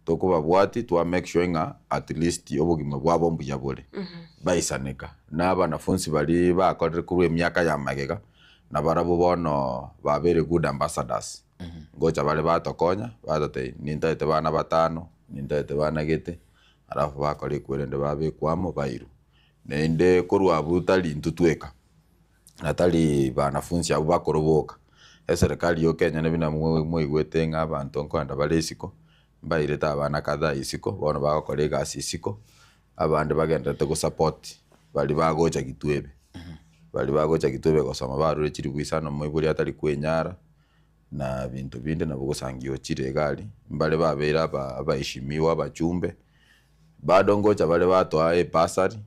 tokobabwati twa make sure ng'a at least obogima bwabo mbuya bore, baisaneka. Na abanafunsi baria bakorire korwa emiaka ya magega, nabarabwo bono babeire good ambassadors, ngocha bare batokonya, batotebia nintagete bana batano, nintagete bana gete, alafu bakora ekwerende babekwa amo bairwe. Naende korwa abwo tari intwe tweka, na tari banafunsi abwo bakoroboka, eserekari yoka enyene buna mwaigwete ng'a abanto nkoenda bare isiko, mbairete abana kadhaa isiko, bono bagokora egasi isiko, abande bagendererete gosupport baria bagocha gitwebe, baria bagocha gitwebe gosoma barure chiribu isano moibori atari kwenyara, na binto binde nabo ogosangia ochire iga aria, mbare babeire aba abaheshimiwa abachumbe, bado ngocha bare batoa ebursary,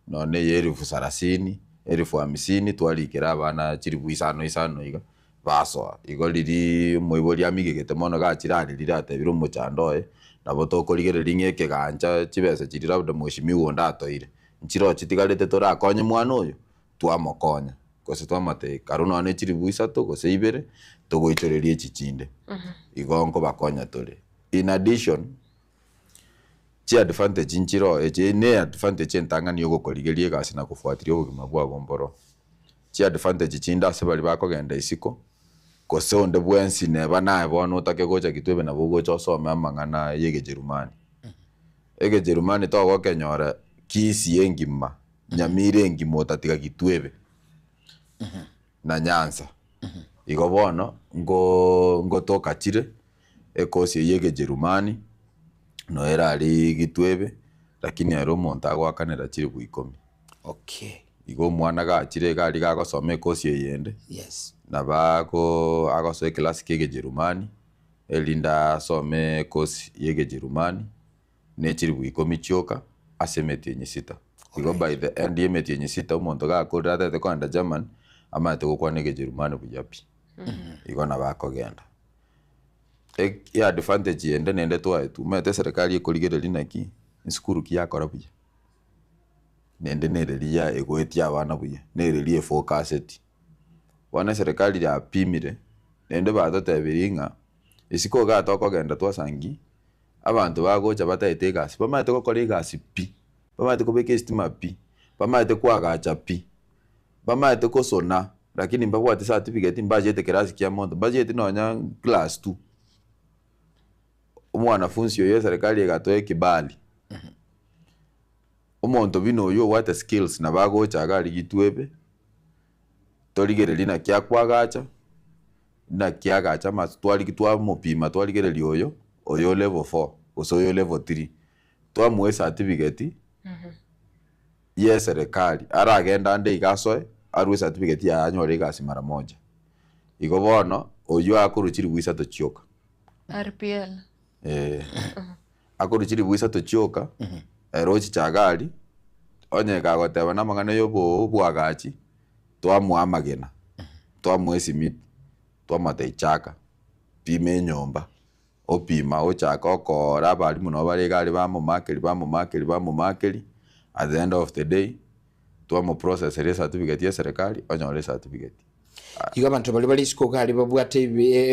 Nonya eye elifu sarasini, elifu hamisini, twarikera abana chilifu isano isano iga, basoa. Igo riria omoibori amigegete mono gachire arerire atebire omochando oye, nabo tokorigereria ng'a ekegancha chibesa chiria labda mheshimiwa onde atoeire, nchiroo chitigarete torakonye mwana oyo, twamokonya, gose twamotebia karue nonya ne chilifu isato gose ibere, togoichoreria echi chinde. Igo nkobakonya tore. In addition. Chiadvantage nchiroo echi ne advantage entang'ani yogokorigeria egasi na kofuatiria obogima bwago mboro. Chiadvantage chinde ase baria bakogenda isiko, gose onde bwensi neba naye bono otake gocha Kitwebe nabo ogocha osome amang'ana ya egejerumani. Egejerumani togokenyora Kisii engima, Nyamira engima otatiga Kitwebe na Nyanza. Igo bono nko ngotoka chire. Ekosi eyio y'Ekejerumani, noyo erare Gitwebe, lakini ere omonto agoakanera chilifu ikomi. Okay. Igo omwana gachire iga aria gagosoma ekosi eyende, Yes. nabo ago agosoa ekelasi kia Ekejerumani, erinde asome ekosi ya Ekejerumani, ne chilifu ikomi chioka, ase emetienyi sita. Igo by the end ya emetienyi sita, omonto gakorire atagete kogenda Germany, amanyete gokwana Ekejerumani buya pi. Igo nabo akogenda. Eadvantage ende naende twaetwe, omanyete eserekari ekorigereria naki, esukuru ki yakora buya, naende nere riria egoetia abana buya, nere riria efocuseti. Bono eserekari yapimire, naende batotebirie ng'a, isiko igaa tokogenda twasangi, abanto bagocha bataete egasi, bamaete gokora egasi pi, bamaete kobeka estima pi, bamaete koagacha pi. Bamaete kosona, lakini mbabwati certificate mbachete kerasi kia monto, mbacheti nonya class two. Omwanafunsi oyo eserekari egatoa ekibali, omonto buna oywo obwate skills nabo agocha iga aria gitwebe, torigereria naki akoagacha, naki agacha amaso twari twamopima twarigereria oyo, oyo level four gose oyo level three, twamoa ecertificate ya eserekari aragende ande iga asoe arwe ecertificate yaye anyore egasi mara moja. Igo bono oywo akorwa chiribu isato chioka. RPL. Eh, akorwa chiribu isato chioka, ere ochicha iga aria, onye kagoteba na amang'ana ya obo obwagachi, twamoa amagena, twamoa esimiti, twamotebia chaka, pima enyomba, opima ochaka okoora abalimu nabo bare iga aria bamomakeri bamomakeri bamomakeri, at the end of the day, twamoprocesseria ecertificate ya eserekari, onyore ecertificate. Igo abanto baria bare isiko iga aria babwate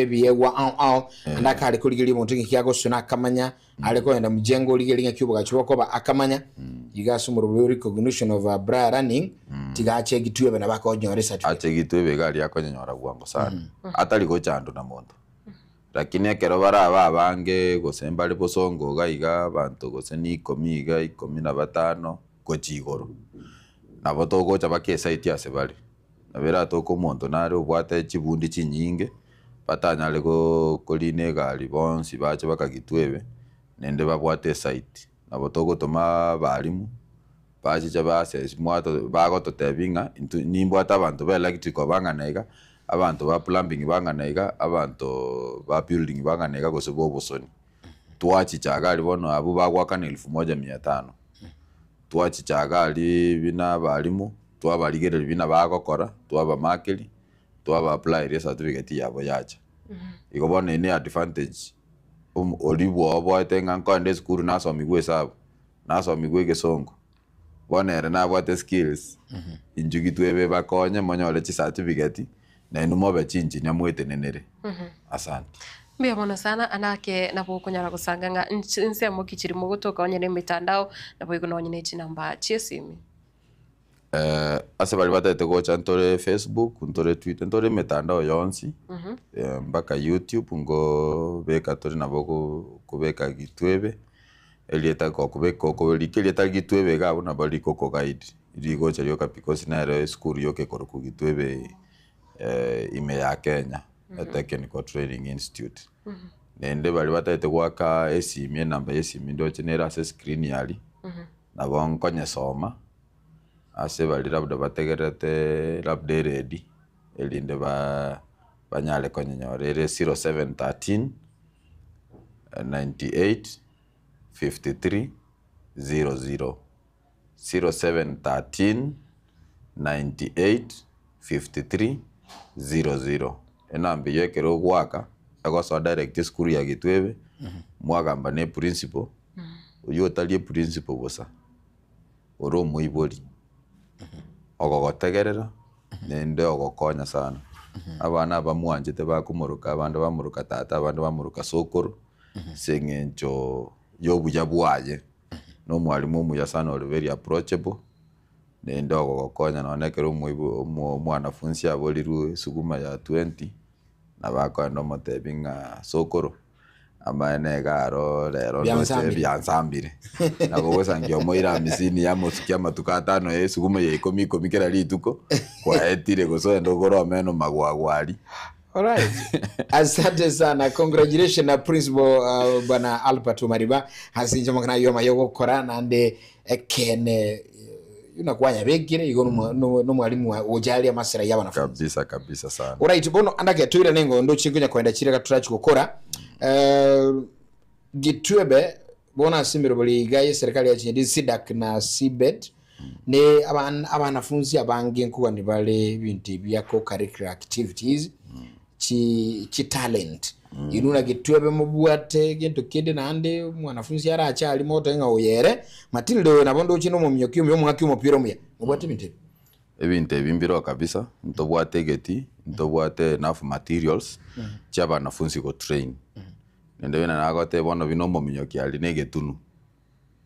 ebiegwa ao ao, naende akare korigereria omonto ng'aki agosona akamanya, are kogenda mjengo origereria ng'aki obogachi bokoba akamanya, iga ase omorobio recognition of prior learning, tiga ache egitwebe nabo akonyora ecertificate. Ache egitwebe iga aria akonyonyora bwango sana, atari gochandwa na monto. Lakini ekero barabe abange gose mbare bosongo iga iga abanto gose na ikomi iga ikomi na batano gochia igoro, nabo togocha mpaka esite ase bare. Nabo eratoke omonto nare obwate chibundi chinyinge, batanyare korina egari bonsi bache bakagitwa ebe, naende babwate esite. Nabo togotoma abalimu, bachiche ba assess mwato bagototebia ng'a intwe nimbwate abanto ba electrical bang'ana iga, abanto ba plumbing bang'ana iga, abanto ba building bang'ana iga gose ba obosoni. Twachicha iga aria bono abwo bagoakana elfu moja mia tano, twachicha iga aria buna abalimu, twabarigereria buna bagokora, twabamakeria, twaba applyeria ecertificate yabo yacha. Igo bono eye ne advantage omo oria bwoboete ng'a nkoenda esukuru nasomigwe esabu, nasomigwe egesongo, bono ere nabwate skills, inchuo gitwebe bakonye monyore chicertificate, nainwe mobe chinchinya mwetenenere. Asante. Mbuya mono sana anake nabo okonyara gosanga ng'a nsemo ki chiri mogotoka onye na emitandao naboigo nonye ne chinamba chi'esimi. Ase baria batagete gocha ntore Facebook, ntore Twitter, ntore emetandao yonsi, mpaka YouTube ngobeka tore nabo kobeka Gitwebe, erieta gokobeka okorika erieta Gitwebe iga abwo nabo rikokoguide, rigocha rioka because nere esukuru yoka ekorokwa Gitwebe ime ya Kenya, Technical Training Institute. Naende baria batagete goaka esimi enamba ya esimi ndoche nere ase escreen aria. Nabo nkonyesoma ase baria labda bategererete labda eredi, erinde banyare konyenyora ere 0713 98 53 00, 0713 98 53 00. Enamba eywo ekero ogoaka, egosoa direct esukuru ya Gitwebe, mwagamba na eprinciple. Oyio otari eprinciple bosa, ore omoibori, ogogotegerera naende ogokonya sana. Abana aba mwanchete bakomoroka abande bamoroka tata abande bamoroka sokoro, ase eng'encho ya obuya bwaye, na omwalimu omuya sana ore very approachable, naende ogogokonya nonye ekero omoibo omo omwanafunsi aborirwe esuguma ya twenty, nabo akoenda omotebi ng'a sokoro. Amaene iga aro rero ndoche Biansambire. biansambire. Nabo ogosangia omoira amisini yamosukia amatuko atano ya esuguma ya ikomi ikomi kera rituko, kwaetire gose ogende ogore omeno magwagwa aria. Alright. Asante sana. Congratulations na principal bwana Albert Omariba ase inche amang'ana ayio amaya ogokora naende ekene buna kwanyabekire igo nomwalimu ogocharia amasera ya abanafunzi. Kabisa kabisa sana. Alright, bono andake toirane engondo chinkonya koenda chire turachi gokora. Gitwebe bono ase emerobori iga ye serikali ya chinyeni CDACC na CBED ne abanafunzi abange nkogani bare ebinto ebia co-curricular activities chi chitalent inwe naki twebe mobwate gento kende naende omwanafunzi arache aria mogotoe ng'a oyo ere Matilda oyo nabo ndoche nomominyoki omuya omong'aki omopira omuya mobwate ebinto ebi. Ebinto ebi mbireo kabisa, ntobwate egeti, ntobwate enough materials chia abanafunzi go train. Naende buna nagoteba bono buna omominyoki aria na egetunu,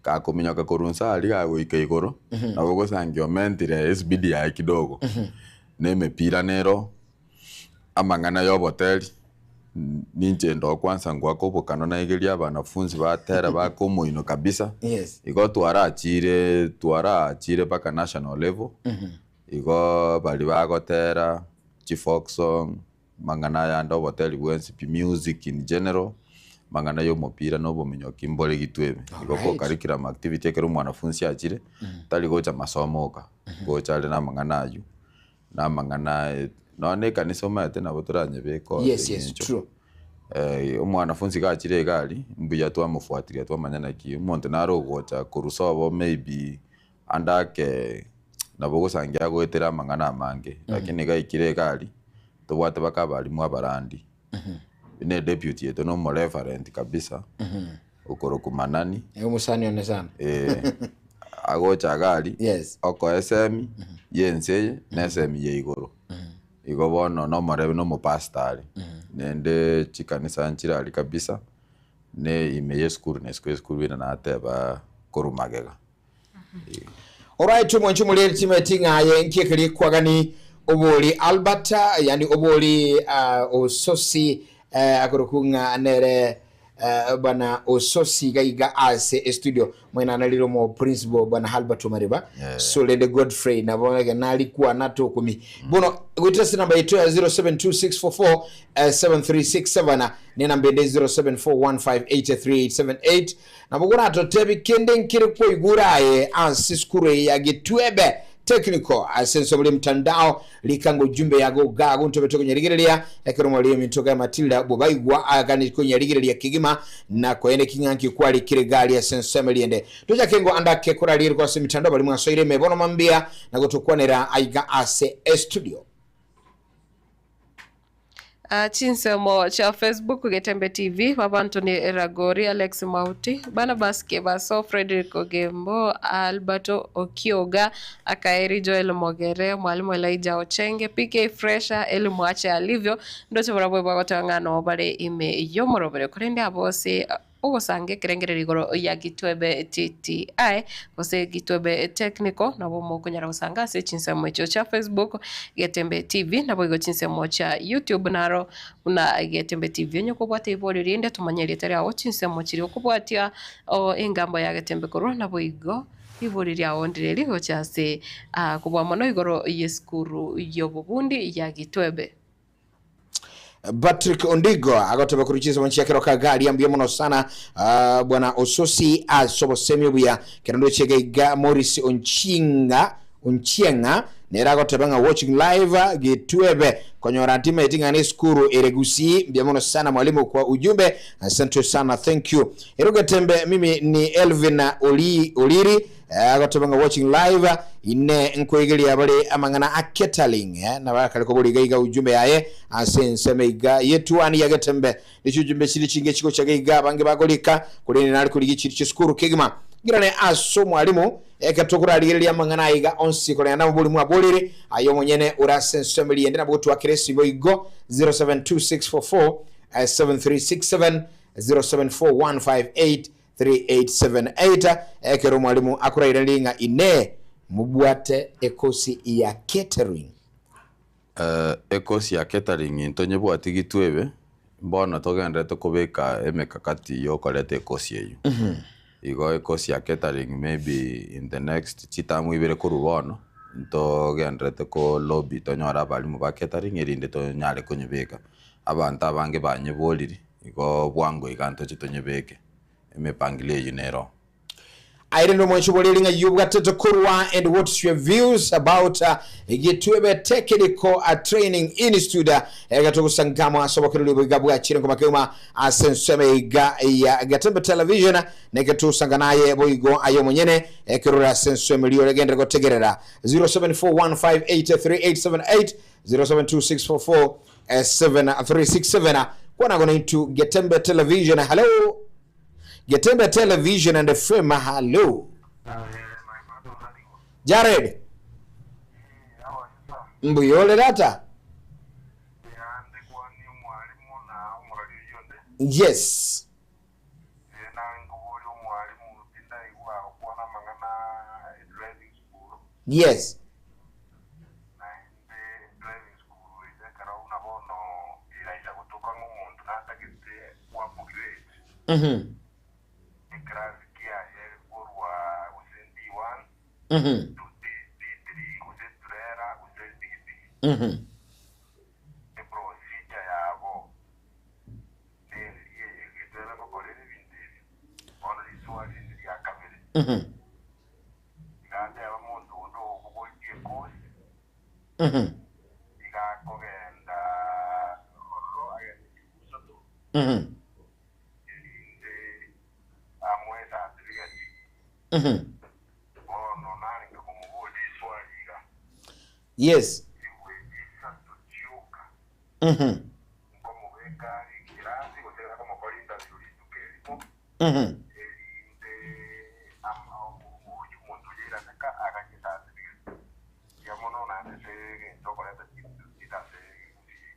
gakominyoka korwa inse aria gagoika igoro, nabo ogosangia omentire espeed yaye kidogo, na emepira nero, amang'ana ya oboteri. Ninche ndo kwanza ngoaka obokano naigeria abanafunzi batera baka omoino kabisa. Yes. Igo twarachire twarachire mpaka national level. Igo baria bagotera chifolk song, mang'ana aya ande oboteri bwensi pi music in general, mang'ana ya omopira na obominyoki mbore gitwebe. Igo Alright. co-curriculum activity ekero omwanafunzi achire, tari gocha masomo oka, ngocha are na amang'ana aywo. Na amang'ana nonya na ekanisa omanyete nabo toranyebeke oo Yes, yes, eng'encho. true. Omwanafunzi iga achire iga aria, mbuya twamofuatilia twamanya naki omonto nare ogocha korwa sobo maybe ande ake nabo ogosangia agoetera amang'ana amange, lakini iga aikire iga aria, tobwate mpaka abalimu abarandi, buna edeputy yaito na omoreferent kabisa, okorokwa Manani. Omosani one sana. Agocha iga aria, Yes. okoa esemi ya ense eye na esemi ya igoro. Igo bono nomorebe na omopastor are, naende chikanisa nchire aria kabisa, na ime ya esukuru na isiko ya esukuru buna nateba korwa magega. Alright, omwancho omoreri timeti ng'a aye nki ekeri kwagani obori Albert, yani obori Ososi akoroku ng'a nere bwana Ososi iga iga ase estudio mwenana rire omo principal bwana Albert Omariba so rende Godfrey nabo ege narikwana tokumi bono goetera ase namba yaito ya 072644 7367 ne namba ende 0741583878. Nabo koratotebi kende nkere kwoigure aye ase esukuru eye ya Gitwebe Technical ase ense bore mtandao rika ng'a ujumbe yago iga gontobete konyarigereria ekero mwarigia eminto iga ya Matilda bobaigwa agani konyarigereria kegima na koene ki ng'a nki kwarikire iga aria ase ensemo eriende. Tochake ngo ande ake korarigerwa ase emitandao baria mwasoire ime bono mambia na gotokwanera aiga ase estudio. Chinsemo chia Facebook Getembe TV, Baba Anthony Ragori, Alex Mauti, Barnabas Kebaso, Frederick Ogembo, Alberto Okioga, Akaeri Joel Mogere, Mwalimu Elijah Ochenge, PK Fresha, Eli Mwache Alivyo, ndoche barabwo bagoteba ng'a noo bare ime y'omorobere. Korende abo ase Ogosanga ekerengererio igoro ya Gitwebe TTI gose Gitwebe Technical nabo mokonyara gosanga ase chinsemo echio chia Facebook, Getembe TV, naboigo chinsemo chia YouTube naro buna Getembe TV. Onye kobwate iborio rinde tomanye erieta riao chinsemo chiria okobwatia engambo ya Getembe korwa naboigo riborio riao ndireri gocha ase kobua mono igoro y'esukuru y'obobundi ya Gitwebe. Patrick Ondigo agoteba korwa chinsemo chia Keroka Gari mbuya mono sana bwana Ososi ase obosemi obuya kero ndoche iga iga Morris Onchinga Onchieng'a nere agoteba ng'a watching live Gitwebe konyora ntimaeti ng'a nesukuru ere Gusii mbuya mono sana mwalimu kwa ujumbe asante sana thank you Ero Getembe mimi ni Elvin Oli Oliri Agoteba ng'a watching live ine nkoigeria bare amang'ana a catering nabo akare koboria iga iga ujumbe yaye ase ensemo iga yetuani ya Getembe nichi ujumbe chiri chinge chigocha iga iga abange bakorika korende nare korigia chiri chisukuru kegima ngirane ase omwalimu ekero tokorarigereria amang'ana aya iga onsi koreng'ana namobori mwaborire aye omonyene ore ase ensemo eria ende nabo gotwakera esimo igo 072644 7367 074158 3878 Ekero omwalimu akorairanerie ng'a Inee, mobwate ekosi ya catering? Ekosi ya catering ntonyebwati gitwebe, bono togenderete kobeka emekakati yokoreta ekosi eyio. Igo ekosi ya catering maybe in the next chitamu ibere korwa bono, ntogenderete ko lobby tonyore abalimu ba catering erinde tonyare konyebeka. Abanto abange banyeboriri, igo bwango iga ntoche tonyebeke. Emepangilio eyio nero. Aye rende omwancho boreri ng'a yobwatete korwa and what's your views about Gitwebe Technical Training Institute egatogosangamo ase obokereri boiga bwachire nkoma keuma ase ensemo iga ya Getembe Television negetosanga naye boigo aye omonyene ekerore ase ensemo eria oregenderere gotegerera 0741583878 0726447367 kwana gona into Getembe Television hello Getembe Television and FM hello Jared mbuyore tata yes yes Naende driving school eye ekero buna bono eraisa gotoka ng'a omonto Ekerasi kiaye korwa gose D1 to D3 gose trailer gose epigipigi. Eprocedure yabo neri egetebe ngokorera ebinto ebi. Bono riswali rinde ria kabere. Iga ateba monto onde okoboria ekosi, iga akogenda ororo agende chibusato, erinde amoe certificate. Bono narenge komoboria riswali iga, Chibwe isato chioka nkomobeka are ekirasi gose nakomokora interview rituko erimo, erinde omochie omonto oyo airaneka aganye certificate. Mbuya mono naende ase egento okoreta chinto ase egusii.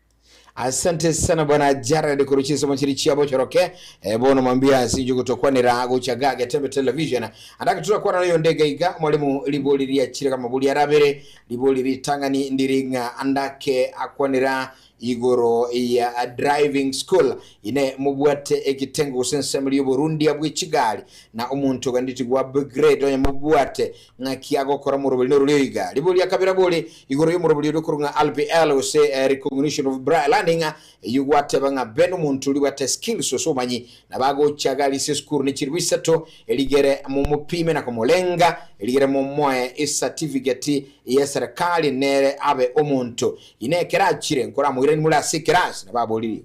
Asante sana bwana Jared korwa chinsemo chiri chia bochoroke. Eh, bono mambia ase inche gotokwanera gocha ga Getembe Television. Andake turakwana nayo ndege iga mwalimu ribori riachire kama buri arabere ribori ritang'ani ndiri ng'a andake akwanera igoro ya driving school ine mobwate ekitengo gose ensemo y'oborundia bwe chigari na omonto ogandeti gwa upgrade onye mobwate Ng'aki agokora omoroberi norori oiga? Ribori ria kabere abore igoro y'omoroberi oria okorwa ng'a RBL gose Recognition of Braille Learning, eyio gwateba ng'a be nomonto oria obwate skills gose obomanyi nabo agocha iga aria ase esukuru ne chilifu isato erigere momopime na komorenga erigere momoe ecertificate ye serikali nere abe omonto. Inee ekero achire nkoramoiranie more ase ekerasi? Nabo aboririe.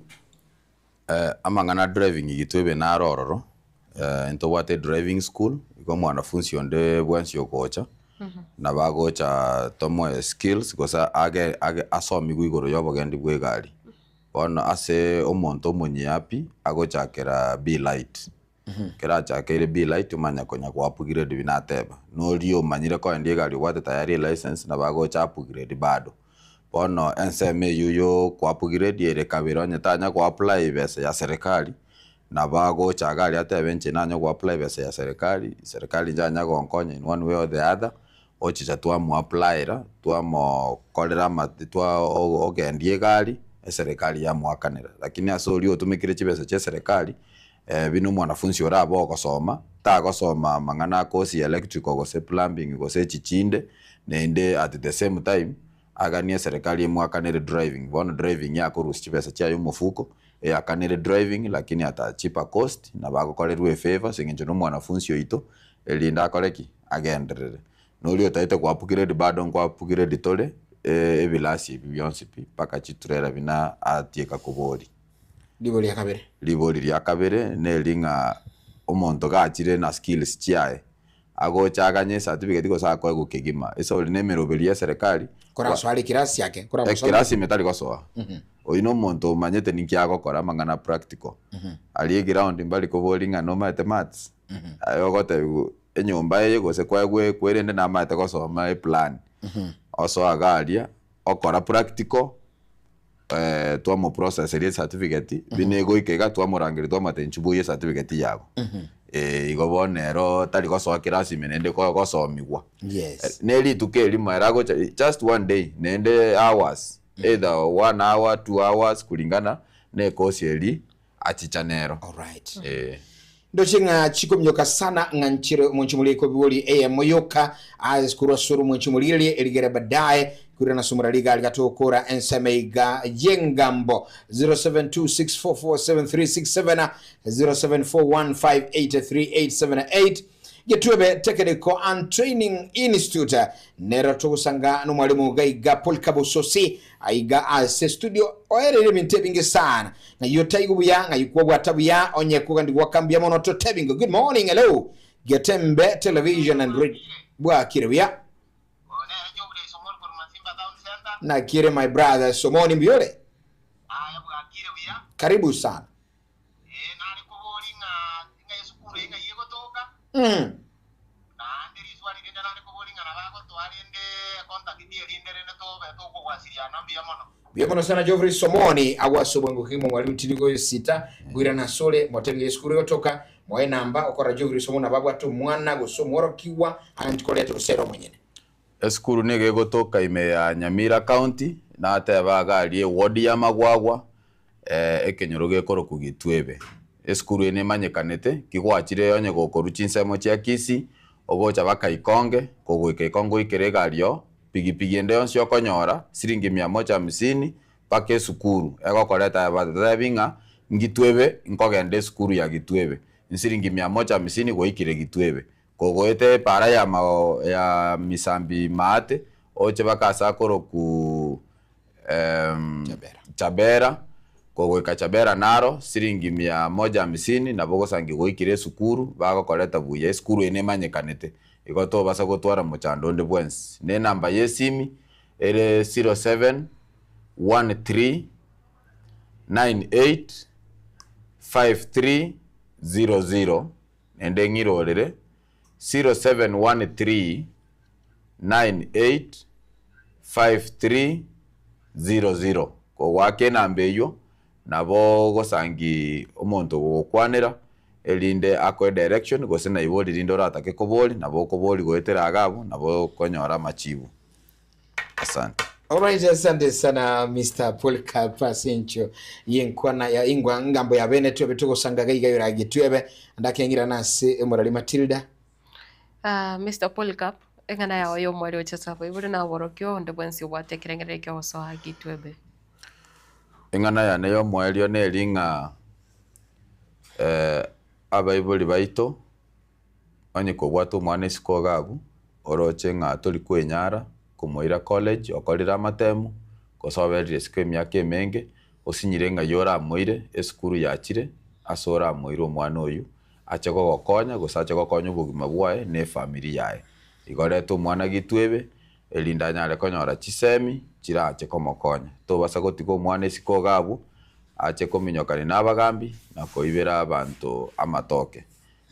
Amang'ana a driving igitwe ebe naro ororo, ntobwate driving school, igo omwanafunsi onde bwensi ogocha, nabo agocha tomoe skills gose age age asomigwe igoro ya obogendi bwa egari. Bono ase omonto omonyiapi, agochakera be light, ekero achakeire be light omanya konya go upgrade buna ateba. Noria omanyire koendia egari obwate tayari elicense nabo agocha upgrade bado. Bono ensemo eyio y'okoapgrade ere kabere onye tanya goapply ebesa ya serikali, nabo agocha iga aria atebe inche nanye goapply ebesa ya serikali, serikali inche yanya gonkonya in one way or the other, ochicha twamoapplyera, twamokorera ama twa ogendia egari, eserikali yamoakanera. Lakini ase oria otumekire chibesa chia eserikali, buna omwanafunsi orabe ogosoma, tagosoma amang'ana a course ya electrical gose plumbing gose echi chinde, naende at the same time, aganie eserekari emwakanere driving, bono driving yakorusia chibesa chiaye omofuko, eyakanere driving lakini at a cheaper cost, nabo agokorerwa efavour ase eng'encho na omwanafunsi oito, erinde akore ki? Agenderere. Na oria otaete ko upgrade bado nko upgrade tore, ebilasi ebi bionsi pi, mpaka chitrailer buna atieka koboria. Ribori ria kabere. Ribori ria kabere neri ng'a omonto gachire na skills chiaye, agocha aganye ecertificate gose akoegwa kegima. Ase ore na emeroberi ya eserekari, Korasoa are ekirasi ake, koramosomie. Ekirasi ime tari gosoa. Oyio na omonto omanyete ninki agokora amang'ana practical. Aria eground mbari koboria ng'a nomanyete maths? Aye ogotebiwa enyomba eye gose kwaegwa ekwe erinde namaete gosoma eplan. Osoa iga aria, okora practical. Twamoprocesseria ecertificate, buna egoika iga twamorangeria twamotebia inchuo boyie ecertificate yago. Igo bono ero tari gosoa class ime naende gosomigwa. Ne rituko erimo ere agocha just one day naende hours, either one hour, two hours kulingana na ecourse eria achicha nero. Alright. Ndoche ng'a chikominyoka sana ng'a nchire omonche moria ekobibori eyemo yoka as korwa soro omonche moria erie erigere baadaye kwirana ase omorari iga ariga togokora ensemo iga y'engambo 0726447367 0741583878 Getwebe Technical and Training Institute nero togosanga nomwalimu gaiga Paul Kabososi aiga ase studio oereire ebinto ebinge sana ng'ai otaigu buya ng'ai kwabwata buya onye kogandi gwaka mbuya mono totebingo good morning hello Getembe Television and Radio bwakire buya nakire my brother Somoni mbuyore karibu sana Ee, nare koboria ng'a ng'a esukuru eye ng'ai egotoka, naende riswali rinde nare koboria ng'a nabo agotoa rende econtact erinde rende tobe tokogwasiriana. Mbuya mono. Mbuya mono sana Geoffrey Somoni agwo ase obwango kegima omwalimu tiri goyosita koirana asore motebi ng'a esukuru egotoka moe enamba okorora Geoffrey Somoni nabo abwate omwana gose omworokigwa aganti koreta gose ere omonyene. Esukuru nigo egotoka ime ya Nyamira County nateba iga aria eward ya Magwagwa ekenyoro gekorokwa Gitwebe. Esukuru eye nemanyekanete, ki gwachire onye gokorwa chinsemo chia Kisii, ogocha baka Ikonge, kogoika Ikonge oikere egari oo, pigipigi ende yonsi okonyora, siringi mia moja hamsini, mpaka esukuru, egokoreta aye batebi ng'a ngitwebe nkogenda esukuru ya Gitwebe, nsiringi mia moja hamsini gwaikire Gitwebe. Kogoeta epaara ya mao ya Misambi Maate, oche baka ase akoroku Chabera. Chabera, kogoika Chabera naro siringi mia moja hamsini nabo ogosangi goikire esukuru bagokoreta buya. Esukuru eye nemanyekanete, igo tobasa gotwara mochando onde bwensi. Na enamba ya esimi ere 07 13 98 53 00 naende ng'irorere 0713 98 53 00. Kogoaka enamba eywo, nabo ogosangi omonto ogogokwanera, erinde akoe direction, gose naibori rinde oratake koboria, nabo okoboria goetera iga abwo, nabo okonyora amachibu. Asante. Alright, asante sana Mr. Paul Kapa ase yenkwana ya ingwa ngambo ya bene twebe togosanga gaiga yoragi twebe ndakeng'ira nase emorari Matilda. Ah, Mr. Polycarp, eng'ana yao ya omwari oche sabo ibure naborokio onde bwensi obwate ekerengererio kia ogosoa Gitwebe. Eng'ana yane ya omoerio neri ng'a abaibori baito onye kobwate omwana isiko iga abwo, oroche ng'a tori kwenyara komoira college okorire amatemu, gose oberire isiko emiaka emenge, osinyire ng'ai oramoire, esukuru yachire ase oramoire omwana oywo, ache gogokonya gose ache gokonya obogima bwaye na efamiri yaye. Igo reta omwana Gitwebe, erinde anyare konyora chisemi chirache komokonya. Tobasa gotiga omwana isiko iga abwo, ache kominyokania na abagambi na koibera abanto amatoke.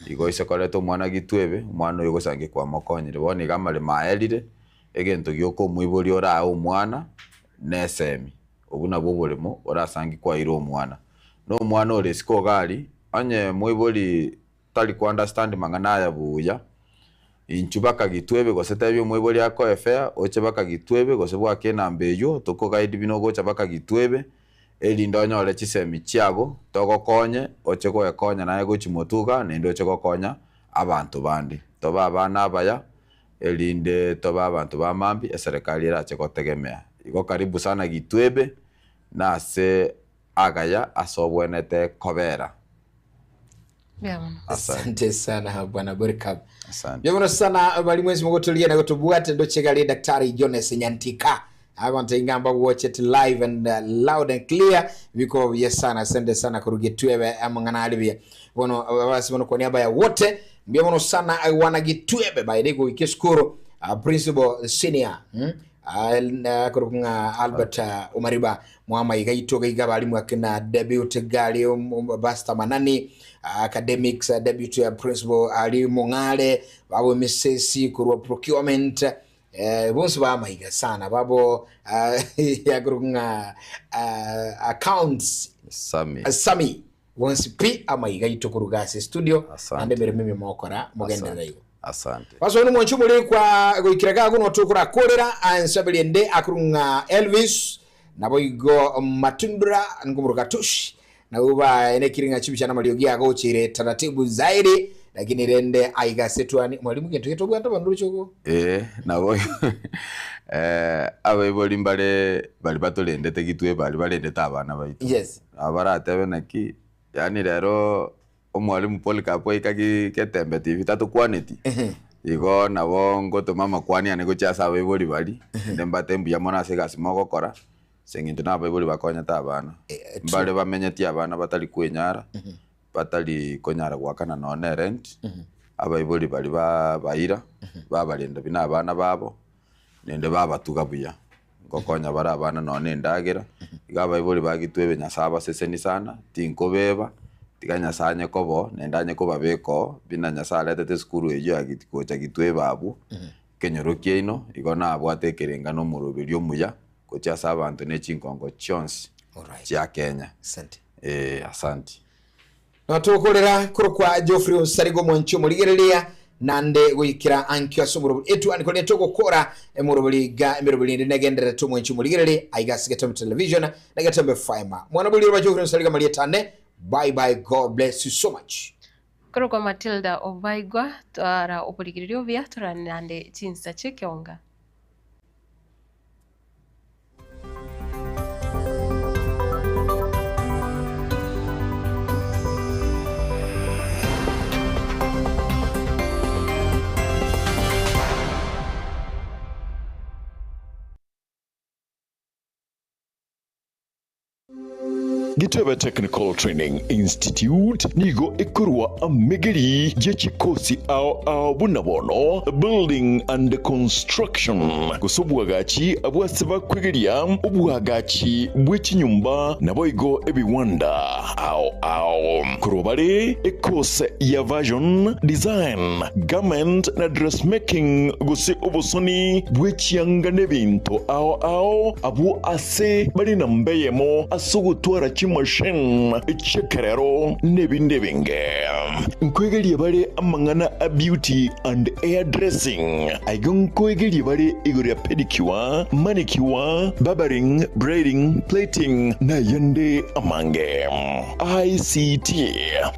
Igo ise koreta omwana Gitwebe, omwana oyo gose ange kwamokonyire. Bono iga amaremo aerire, egento gioka omoibori orae omwana, na esemi. Obwo nabwo oboremo orasangi kwaire omwana. Na omwana ore isiko iga aria, onye moibori tari ko understand mang'ana aya buya, inchuo baka Gitwebe gose tebia omoibori akoe fare, oche baka Gitwebe gose bwake enamba eywo, tokoguide buna ogocha baka Gitwebe, erinde onyore chisemi chiago, togokonye, oche goekonya naye gochia motwe igaa, naende oche gokonya abanto bande. Tobe abana abaya, erinde tobe abanto ba mambia, eserekari erache gotegemea. Igo karibu sana Gitwebe, nase agaya ase obwenerete kobera. Mbuya mono. Asante sana bwana Burkab. Asante. Mbuya mono sana bari mwensi mogotoria na gotobwate ndoche gari Daktari Jones Nyantika. Agonte ingamba watch it live and loud and clear biko buya sana asante sana kurugia twebe amang'ana ari buya bono basi bono kwa niaba ya wote mbuya mono sana wana gitwebe baire goika esukuru principal senior Korokwa ng'a Albert Omariba mwamaiga aito gaiga abarimu ake na deputy gari Buster Manani academics deputy principal ari Mong'are babo Mrs korwa procurement bonsi bamaiga sana babo yakorokwa ng'a accounts Sami. Sami bonsi pi amaiga aito koruga ase studio Asante. naende emeremo ime mogokora mogenderere igo. Asante. Baso ni mwancho muri kwa goikira gago no tukura korera ansabiri nde akurunga Elvis nabo igo Matundura ngumuruka tush na uba ene kiringa chibi chana maliogi ago chire taratibu zaidi lakini rende aiga setwani mwalimu kintu kitu bwata bandu choko Nabo abaibori mbare bari batorendete gitwe bari barendete abana baito. Yes. Abaratebe naki yani rero omwalimu Polycarp oika Getembe TV tatukwaneti. Igo nabo ngotoma amakwani ane gochia ase abaibori bari, inde mbate mbuya mono ase egasi mogokora, ase eng'encho na abaibori bakonyete abana. Mbare bamenyeti abana batari kwenyara, batari konyara goakana nonye na erent, abaibori bari baira, babarenda buna abana babo, naende babatuga buya. Ngokonya bare abana nonye na endagera, iga abaibori bagitwa Nyasaye abaseseni sana, tinkobeba, tiga Nyasaye anye kobo, naende anye kobabeka oo, buna Nyasaye aretete esukuru eywo ya gocha gitwebe abwo, ekenyoro kiaino, igo nabwate ekerenga na omoroberi omuya, gochia ase abanto na echinkongo chionsi Alright. chia Kenya. Asante. Asante. Natokorera korokwa Geoffrey Onsarigo mwanchi omorigereria nande goikera ankio ase omorobori etu ani kore togokora emorobori ga emerobori ende negenderere to mwanchi omorigereria aiga ase Getembe Television na Getembe Fima mwana bori ba Geoffrey Onsarigo marietane. Bye bye God bless you so much. Korokwa Matilda Obaigwa, twara oborigereria obuya torane naende chinsa chi'ekeonga. Gitebe Technical Training Institute nigo ekorwa amegeri ye chikosi ao ao buna bono Building and Construction gose obwagachi bw'ase bakwegeria obwagachi bwe chinyomba naboigo ebiwanda ao ao. Korwa bare ekose ya Fashion Design, Garment na Dressmaking gose obosoni bwe chianga nebinto ao ao abwo ase bare namba eyemo ase ogotwara chimachine chi'ekerero n'ebinde ebinge. Nkoegeria bare amang'ana a beauty and hair dressing. Aiga nkoegeria bare igoro ya pedicure, manicure, barbering, braiding, plaiting na ayande amange. ICT,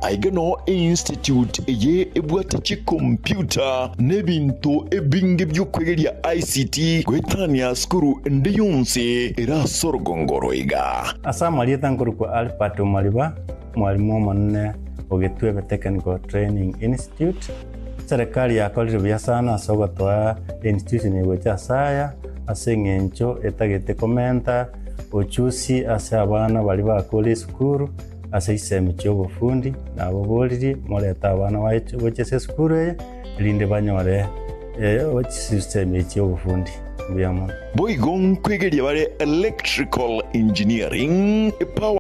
Aiga noo einstitute eye ebwate chicomputer n'ebinto ebinge bi'okwegeria ICT goetania sukuru ende yonsi ere ase orogongo oro iga. Ase amarieta nkorokwa Albert Omariba, omwalimu omonene o Gitwebe Technical Training Institute. Serikali yakorire buya sana ase ogotoa einstitution eye gocha ase aya, ase eng'encho etagete komenta ochusi ase abana baria bakure esukuru ase chisemi chi'obofundi, nababoririe morete abana baye gocha ase esukuru eye, erinde banyore chisemi echi chi'obofundi. Mbuya mono. Boigo nkwegeria bare electrical engineering, power.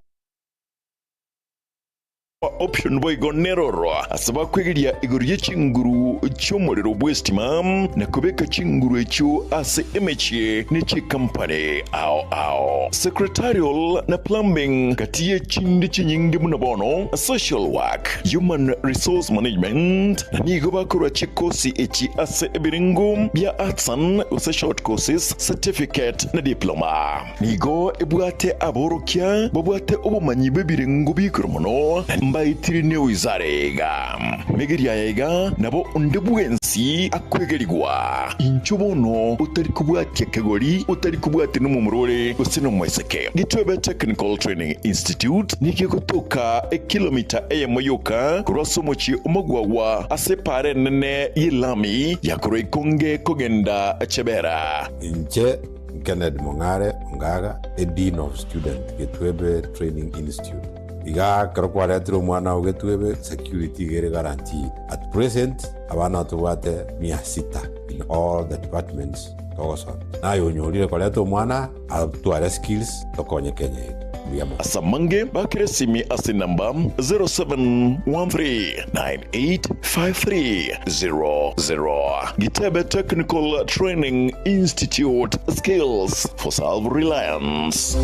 Option boigo neroro ase bakwegeria igoro ye chinguru chi'omorero bw'estima na kobeka chinguru echio ase emechie ne chikampani ao ao. Secretarial na plumbing gati ye chinde chinyinge buna bono social work, human resource management na nigo bakorwa chikosi echi ase ebirengo bia arts and gose short courses, certificate na diploma. Nigo ebwate aborokia babwate obomanyi bw'ebirengo bi'igoro mono, na mbaetire newizara iga. Megeria aya iga nabo onde bwensi akwegerigwa. Inchuo bono otari kobwatia kegori, otari kobwatia nomomura ore gose nomoiseke. Gitwebe Technical Training Institute nigo egotoka ekilomita eyemo yoka korwa ase omochie o Magwagwa ase epaara enene y'elami ya korwa Ikonge kogenda Chebera. Inche Kennedy Mong'are Ongaga, a Dean of Student, Getwebe Training Institute. Iga ekero kwaretire omwana oo Getwebe, security iga ere guaranteed. At present, abana tobwate mia sita in all the departments togosomia. Naye onyorire koreta omwana atware skills tokonye Kenya yetu. Mbuya mono. Ase amange bakere esimi ase enamba 0713985300. Gitebe Technical Training Institute, Skills for Self-Reliance.